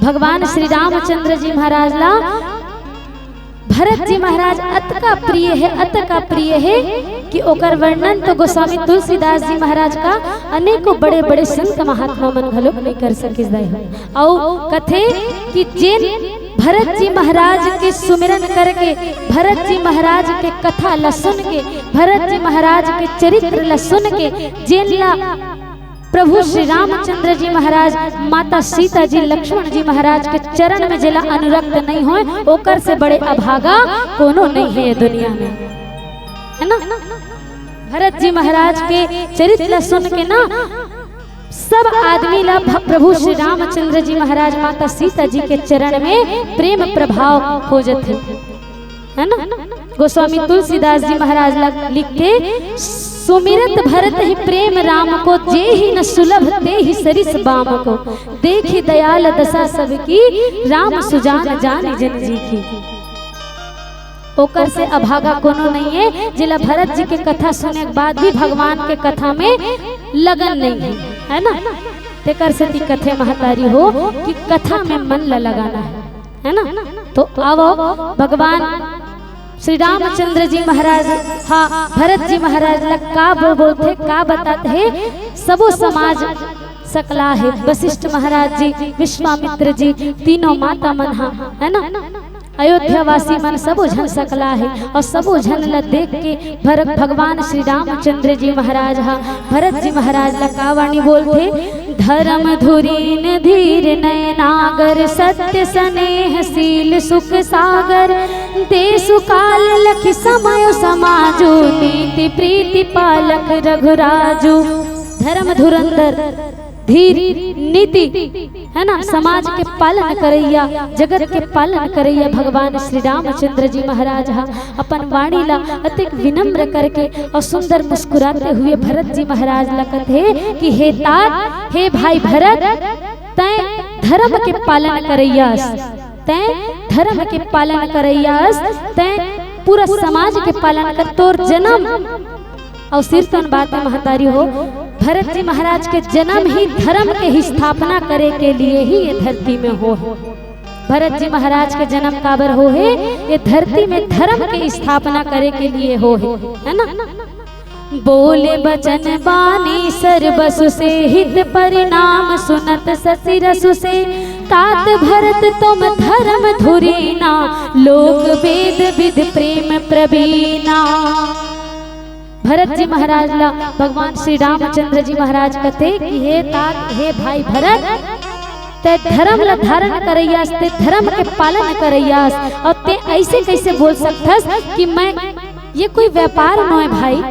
भगवान श्री रामचंद्र जी महाराज ला भरत जी महाराज अतका प्रिय हे, अतका प्रिय हे कि ओकर वर्णन तो गोस्वामी तुलसीदास जी महाराज का अनेकों बड़े-बड़े संत महात्मा मन घलोक नइ कर सकिस दाई हो। अउ कथे कि जेन भरत जी महाराज के सुमिरन करके, भरत जी महाराज के कथा ला सुन के, भरत जी महाराज के चरित्र ला सुन के, जेन ला प्रभु श्री रामचंद्र जी महाराज, माता सीता जी, लक्ष्मण जी महाराज के चरण में जेला अनुरक्त नइ होय, ओकर से बड़े अभागा कोनो नइ हे ये दुनिया में, है ना? भरत जी महाराज के चरित्र ला सुन के ना, सब आदमी ला भ-, प्रभु श्री रामचंद्र जी महाराज, माता सीता जी के चरण में प्रेम प्रभाव हो जथे, है ना? गोस्वामी तुलसीदास जी महाराज ला लिखथे, सुमिरत भरत ही प्रेम राम को, जे ही न सुलभ ते ही सरिस बाम को। देखि दयाल दसा सबकी, राम सुजान जानि जन जी की। ओकर से अभागा कोनो नइ हे, जेला भरत जी के कथा सुने के बाद भी भगवान के कथा में लगन नइ हे, है ना? तेकर सेती कथे महतारी हो कि कथा में मन ला लगाना हे, है ना? तो आवो, भगवान श्री रामचंद्र जी महाराज, हाँ, भरत जी महाराज ला का बो-, बोलथे, का बतात हे, सबो समाज सकला हे। वशिष्ठ महाराज जी, विश्वामित्र जी, तीनों माता मन हा, है ना, अयोध्या वासी मन सबो झन सकला हे। और सबो झन ला देख के भर-, भगवान श्री रामचंद्र जी महाराज हा भरत जी महाराज ला का वाणी बोलथे, धर्म धुरीन धीर नयनागर, सत्य स्नेह शील सुख सागर, देसु काल लखि समयो समाजो, नीति प्रीति पालक रघुराजो। धर्म धुरंधर, धीर, नीति, है ना, समाज के पालन करइया, जगत के पालन करइया भगवान श्री रामचंद्र जी महाराज हा अपन वाणी ला अतेक विनम्र करके और सुंदर मुस्कुराते हुए भरत जी महाराज ला कथे कि हे तात, हे भाई भरत, तैं धर्म के पालन करइया अस, तैं धर्म के पालन करइया अस, तैं पूरा समाज के पालन कर, तोर जनम अउ सिरतोन बात हे महतारी हो, भरत जी महाराज के जनम ही धर्म के ही स्थापना करे के लिए ही ये धरती में हो हे। भरत जी महाराज के जनम काबर हो हे? ये धरती में धर्म के स्थापना करे के लिए हो हे, है ना? बोले बचन बानी सर्वसु से, हित परिणाम सुनत ससि रसु से। तात भरत तुम धर्म धुरीना, लोक वेद विद प्रेम प्रवीना। भरत जी महाराज ला भगवान श्री रामचंद्र जी महाराज कथे कि हे तात, हे भाई भरत, तैं धर्म ला धारण करइया अस, तैं धर्म के पालन करइया अस, अउ तैं अइसे कइसे बोल सकथस कि मैं, ये कोई व्यापार नोय भाई,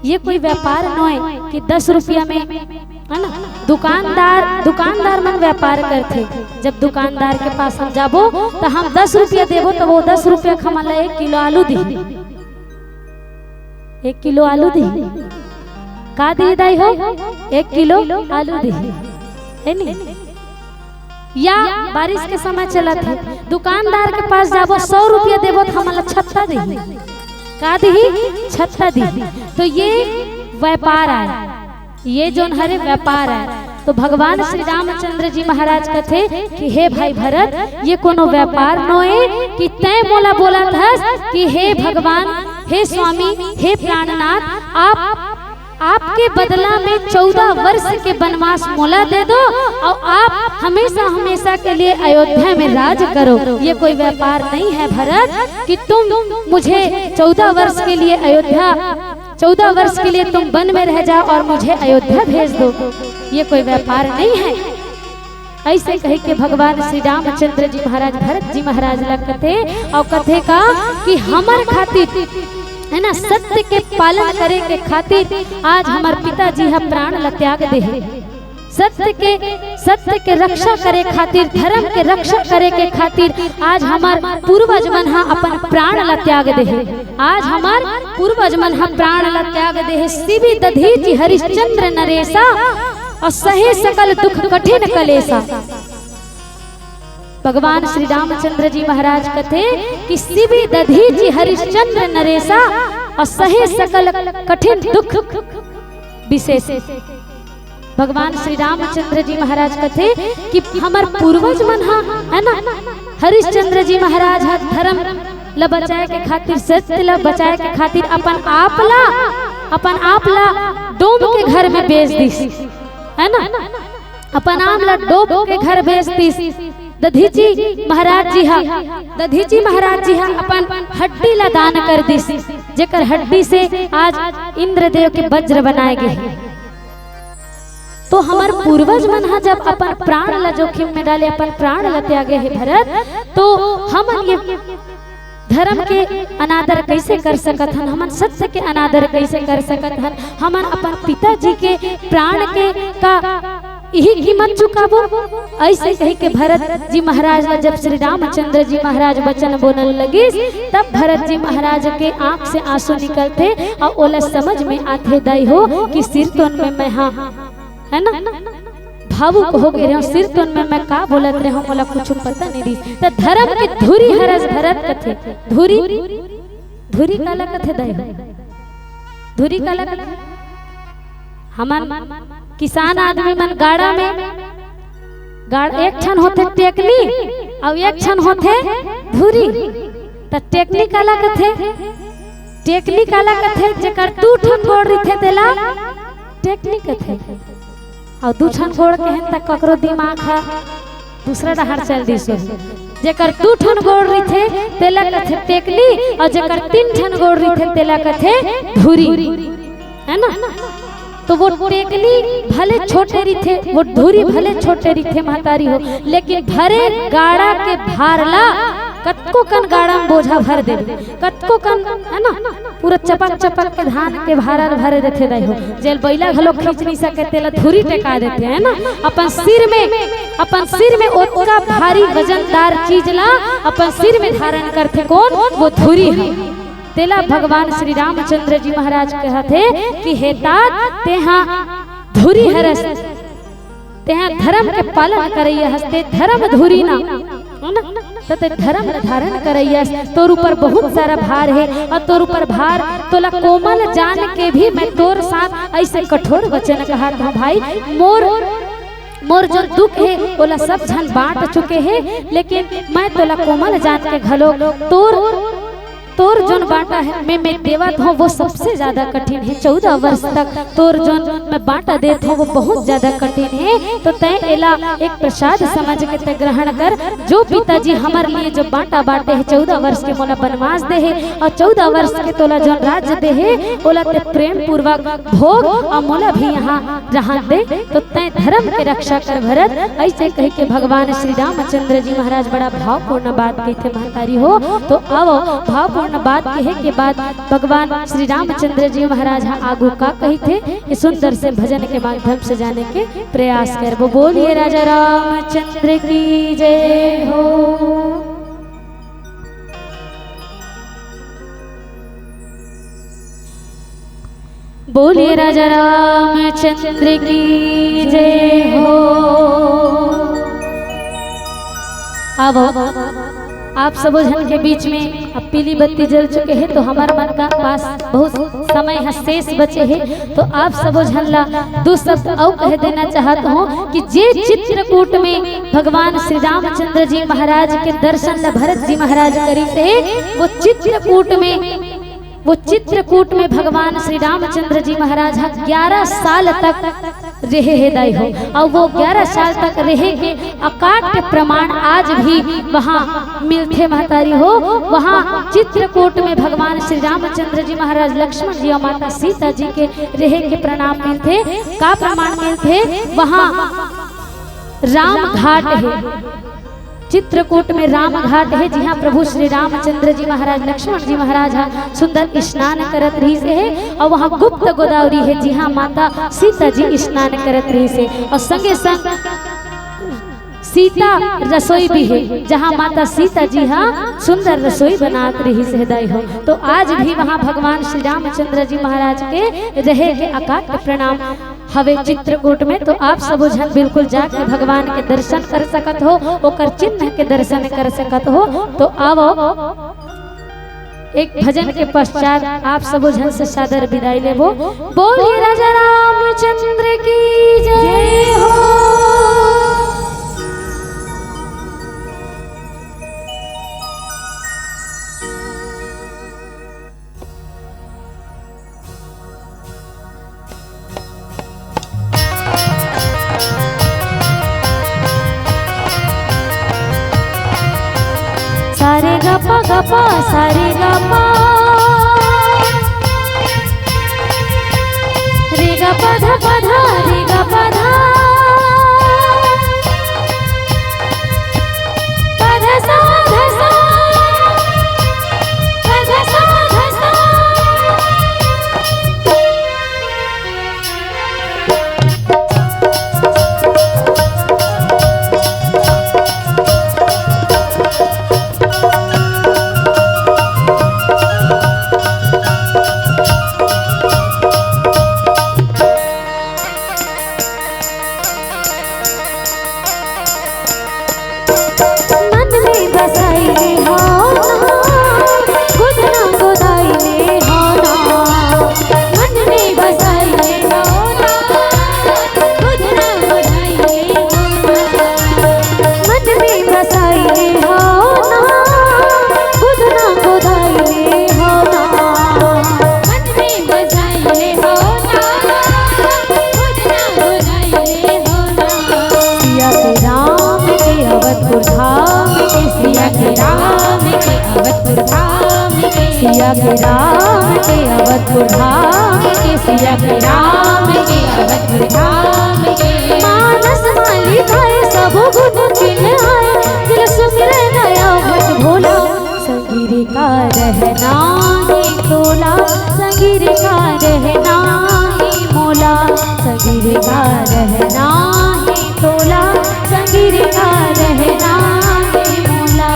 ये कोई व्यापार नोय कि दस रुपया में, है ना, दुकानदार, दुकानदार मन व्यापार करथे। जब दुकानदार के पास हम जाबो, त हम दस रुपया देबो, त वो दस रुपया के हमन ला एक किलो आलू दिही। एक किलो आलू दिही। का दिही दाई हो? एक किलो आलू दिही, है नी? या बारिश के समय चलत हे, दुकानदार के पास जाबो, सौ रुपया देबो, त हमन ला छत्ता दिही। का दिही? छत्ता दिही। तो ये व्यापार आय, ये जोन हरे व्यापार आय। तो भगवान श्री रामचंद्र जी महाराज कथे कि हे भाई भरत, ये कोनो व्यापार नोय कि तैं मोला बोलत हस कि हे भगवान, हे स्वामी, हे प्राणनाथ, आप, आपके बदला में चौदह वर्ष के वनवास मोला दे दो और आप हमेशा हमेशा के लिए अयोध्या में राज करो। ये कोई व्यापार नहीं है भरत कि तुम मुझे चौदह वर्ष के लिए अयोध्या, चौदह वर्ष के लिए तुम वन में रह जाओ और मुझे अयोध्या भेज दो। ये कोई व्यापार नहीं है। अइसे कहिके भगवान श्री रामचंद्र जी महाराज भरत जी महाराज ला कथे, अउ कथे का कि हमर खातिर, है ना, सत्य के पालन करे के खातिर आज हमर पिताजी ह प्राण ला त्याग दे हे। सत्य के, सत्य के रक्षा करे खातिर, धर्म के रक्षा करे के खातिर आज हमर पूर्वज मन ह अपन प्राण ला त्याग दे हे। आज हमर पूर्वज मन ह प्राण ला त्याग दे हे। शिबि दधीचि हरिश्चंद्र नरेसा, अउ सहे सकल दुख कठिन कलेसा। भगवान श्री रामचंद्र जी महाराज कथे कि शिबि दधीचि हरिश्चंद्र नरेसा, अउ सहे सकल कठिन दुख विशेष। भगवान श्री रामचंद्र जी महाराज कथे कि हमर पूर्वज मन ह, है ना, हरिश्चंद्र जी महाराज ह धर्म ल बचाए के खातिर, सत्य ल बचाए के खातिर अपन आप ला, अपन आप ला डोम के घर में बेच दिस, है ना, अपन आप ला डोम के घर बेच दिस। दधीचि महाराज जी ह, दधीचि महाराज जी ह अपन हड्डी ला दान कर दिस, जेकर हड्डी से आज इंद्रदेव के वज्र बनाए गे हे। तो हमर पूर्वज मन ह जब अपन प्राण ला जोखिम में डाले, अपन प्राण ला त्यागे हे भरत, तो हमन ये धर्म के अनादर कइसे कर सकत हन? हमन सत्य के अनादर कइसे कर सकत हन? हमन अपन पिताजी के प्राण के का इही कीमत चुकाबो। अइसे कहिके भरत जी महाराज ला जब श्री रामचंद्र जी महाराज वचन बोलन लगिस, तब भरत जी महाराज के आंख से आंसू निकलथे अउ ओला समझ में आथे दाई हो कि सिरतोन में मैं, हाँ, है ना, भावुक हो गे रहेंव, सिरतोन में मैं का बोलत रहेंव, मोला कुछु पता नइ रिहिस। त धरम के धुरी हरस भरत कथे। धुरी, धुरी काला कथे दाई हो? धुरी काला कथे? हमन किसान आदमी मन गाड़ा में, गाड़-, एक ठन होथे टेकनी अउ एक ठन होथे धुरी। त टेकनी काला कथे? टेकनी काला कथे? जेकर दू ठन गोड़ रहिथे तेला टेकनी कथे। अउ दू ठन गोड़ कहेन त ककरो दिमाग ह दूसरा डहर चल दिस होही। जेकर दू ठन गोड़ रहिथे तेला कथे टेकनी, अउ जेकर तीन ठन गोड़ रहिथे तेला कथे धुरी, है ना? तो वो टेकनी भले छोटे रहिथे, वो धुरी भले छोटे रहिथे महतारी हो, लेकिन भरे गाड़ा के भार ला कतको कन गाड़ा में बोझा भर देबे, कतको कन, है ना, पूरा चपक चपक के धान के भारा ल भरे देथे दाई हो। जेल बइला घलो खींच नइ सके, तेला धुरी टेका देथे, है ना। अपन सिर में, अपन सिर में ओतका भारी वजनदार चीज ला अपन सिर में धारण करथे कोन? वो धुरी ह। तेला भगवान श्री रामचंद्र जी महाराज कहथे कि हे तात, तेहा धुरी हरस, तेहा धरम के पालन करइया हस, ते धरम धुरी ना, है ना? त ते धरम ल धारण करइया हस, तोर ऊपर बहुत सारा भार हे, अउ तोर ऊपर भार, तोला कोमल जान के भी मैं तोर साथ अइसे कठोर वचन कहत हंव भाई। मोर, मोर जो दुख हे, ओला सब झन बांट चुके हे, लेकिन मैं तोला कोमल जान के घलो तोर तोर जोन बांटा हे, मैं, मैं देवत हंव, वो सबसे ज्यादा कठिन हे। चौदह वर्ष तक तोर जोन मैं बांटा देत हंव, वो बहुत ज्यादा कठिन हे। तो तैं एला एक प्रसाद समझ के तैं ग्रहण कर। जो पिताजी हमर लिए जो बांटा बांटे हे, चौदह वर्ष के मोला बनवास दे हे, अउ चौदह वर्ष के तोला जोन राज्य दे हे, ओला तैं प्रेम पूर्वक भोग, अउ मोला भी यहाँ रहन दे। तो तैं धरम के रक्षा कर भरत, अइसे कहिके भगवान श्री रामचंद्र जी महाराज बड़ा भावपूर्ण बात कहिथे महतारी हो। तो आवव, भावपूर्ण बात कहे के बाद भगवान श्री रामचंद्र जी महाराज ह आगू का कहिथे, ये सुंदर से भजन के माध्यम से जाने के प्रयास करबो। बोलिए राजा रामचंद्र की जय हो। बोलिए राजा रामचंद्र की जय हो। आवव, आप सबो झन के बीच में अब पीली बत्ती जल चुके हे, तो हमर मन का पास बहुत समय ह शेष बचे हे, तो आप सबो झन ला दू शब्द अउ कह देना चाहत हंव कि जे चित्रकूट में भगवान श्री रामचंद्र जी महाराज के दर्शन ला भरत जी महाराज करिस हे, वो चित्रकूट में वो चित्रकूट में भगवान श्री रामचंद्र जी महाराज ह ग्यारह साल तक रेहे हे दाई हो, अउ वो ग्यारह साल तक रेहे के अकाट्य प्रमाण आज भी वहाँ मिलथे महतारी हो। वहाँ चित्रकूट में भगवान श्री रामचंद्र जी महाराज, लक्ष्मण जी अउ माता सीता जी के रेहे के प्रमाण मिलथे। का प्रमाण मिलथे? वहाँ राम घाट हे। चित्रकूट में राम घाट हे, जिहां प्रभु श्री रामचंद्र जी महाराज, लक्ष्मण जी महाराज ह सुंदर स्नान करत रहिस हे, अउ वहां गुप्त गोदावरी हे, जिहां माता सीता जी स्नान करत रहिस हे, अउ संगे संग सीता रसोई भी हे, जहां माता सीता जी ह सुंदर रसोई बनात रहिस हे दाई हो। तो आज भी वहां भगवान श्री रामचंद्र जी महाराज के रहे के अकाट्य प्रणाम हवे चित्रकूट में, तो आप सबो झन बिल्कुल जाके भगवान के दर्शन कर सकत हो, ओकर चिन्ह के दर्शन कर सकत हो। तो आवव, एक भजन के पश्चात आप सबो झन से सादर विदाई लेबो। बोलिए राजा रामचंद्र की जय हो। सारे गपा गपा, सारे गपा, रे गपा धा पा धा, रे गपा धा। अवधपुर धाम के सिया के राम के अवधपुर धाम के सिया के राम के अवधपुर धाम के सिया के राम के अवधपुर धाम के। मानस मालिक आए सब गुण चिन्ह आए, दिल सुमिरे नया भट भोला। संगी रे का रहना हे तोला, संगी रे का रहना हे मोला, संगी रे का रहना हे तोला, संगी रे का रहना हे मोला।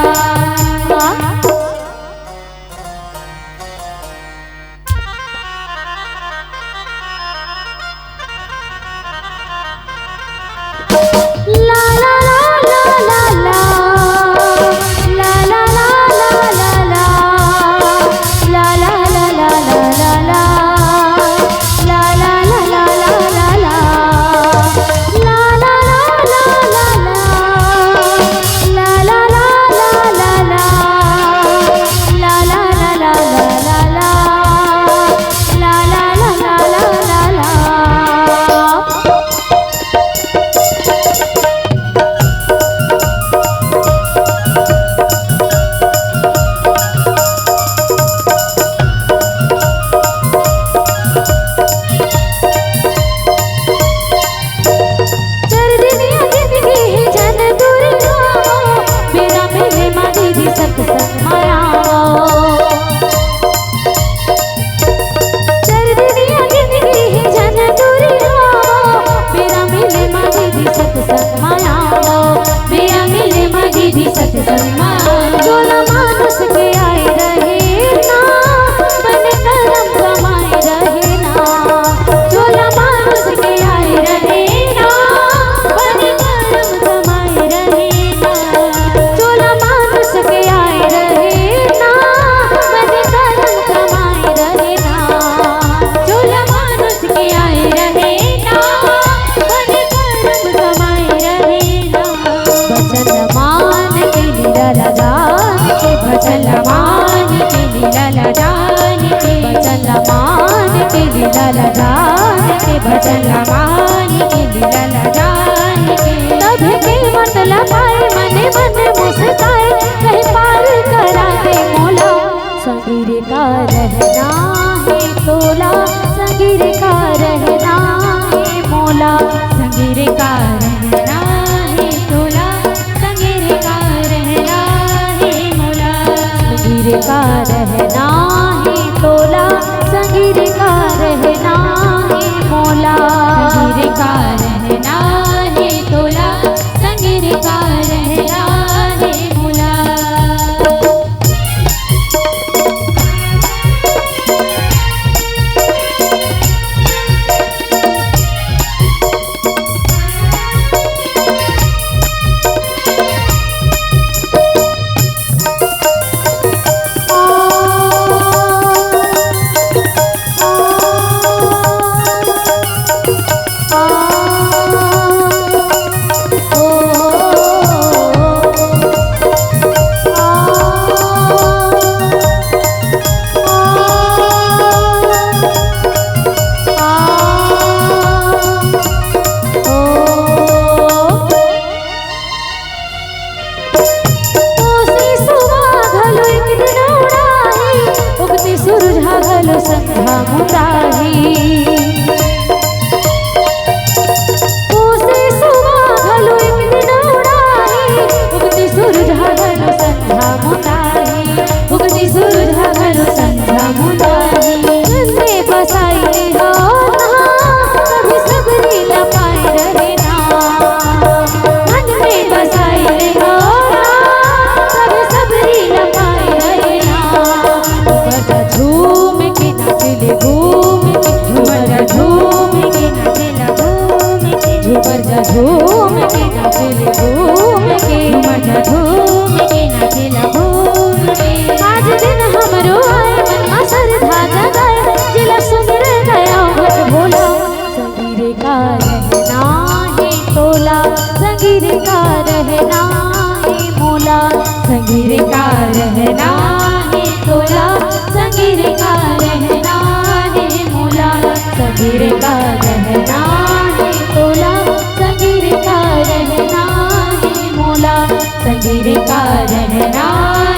संगीर का रहना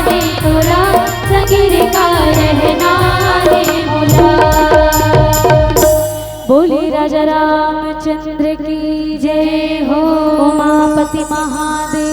है तोला, संगीर का रहना है मोला। बोली राजा रामचंद्र की जय हो, उमापति महादेव।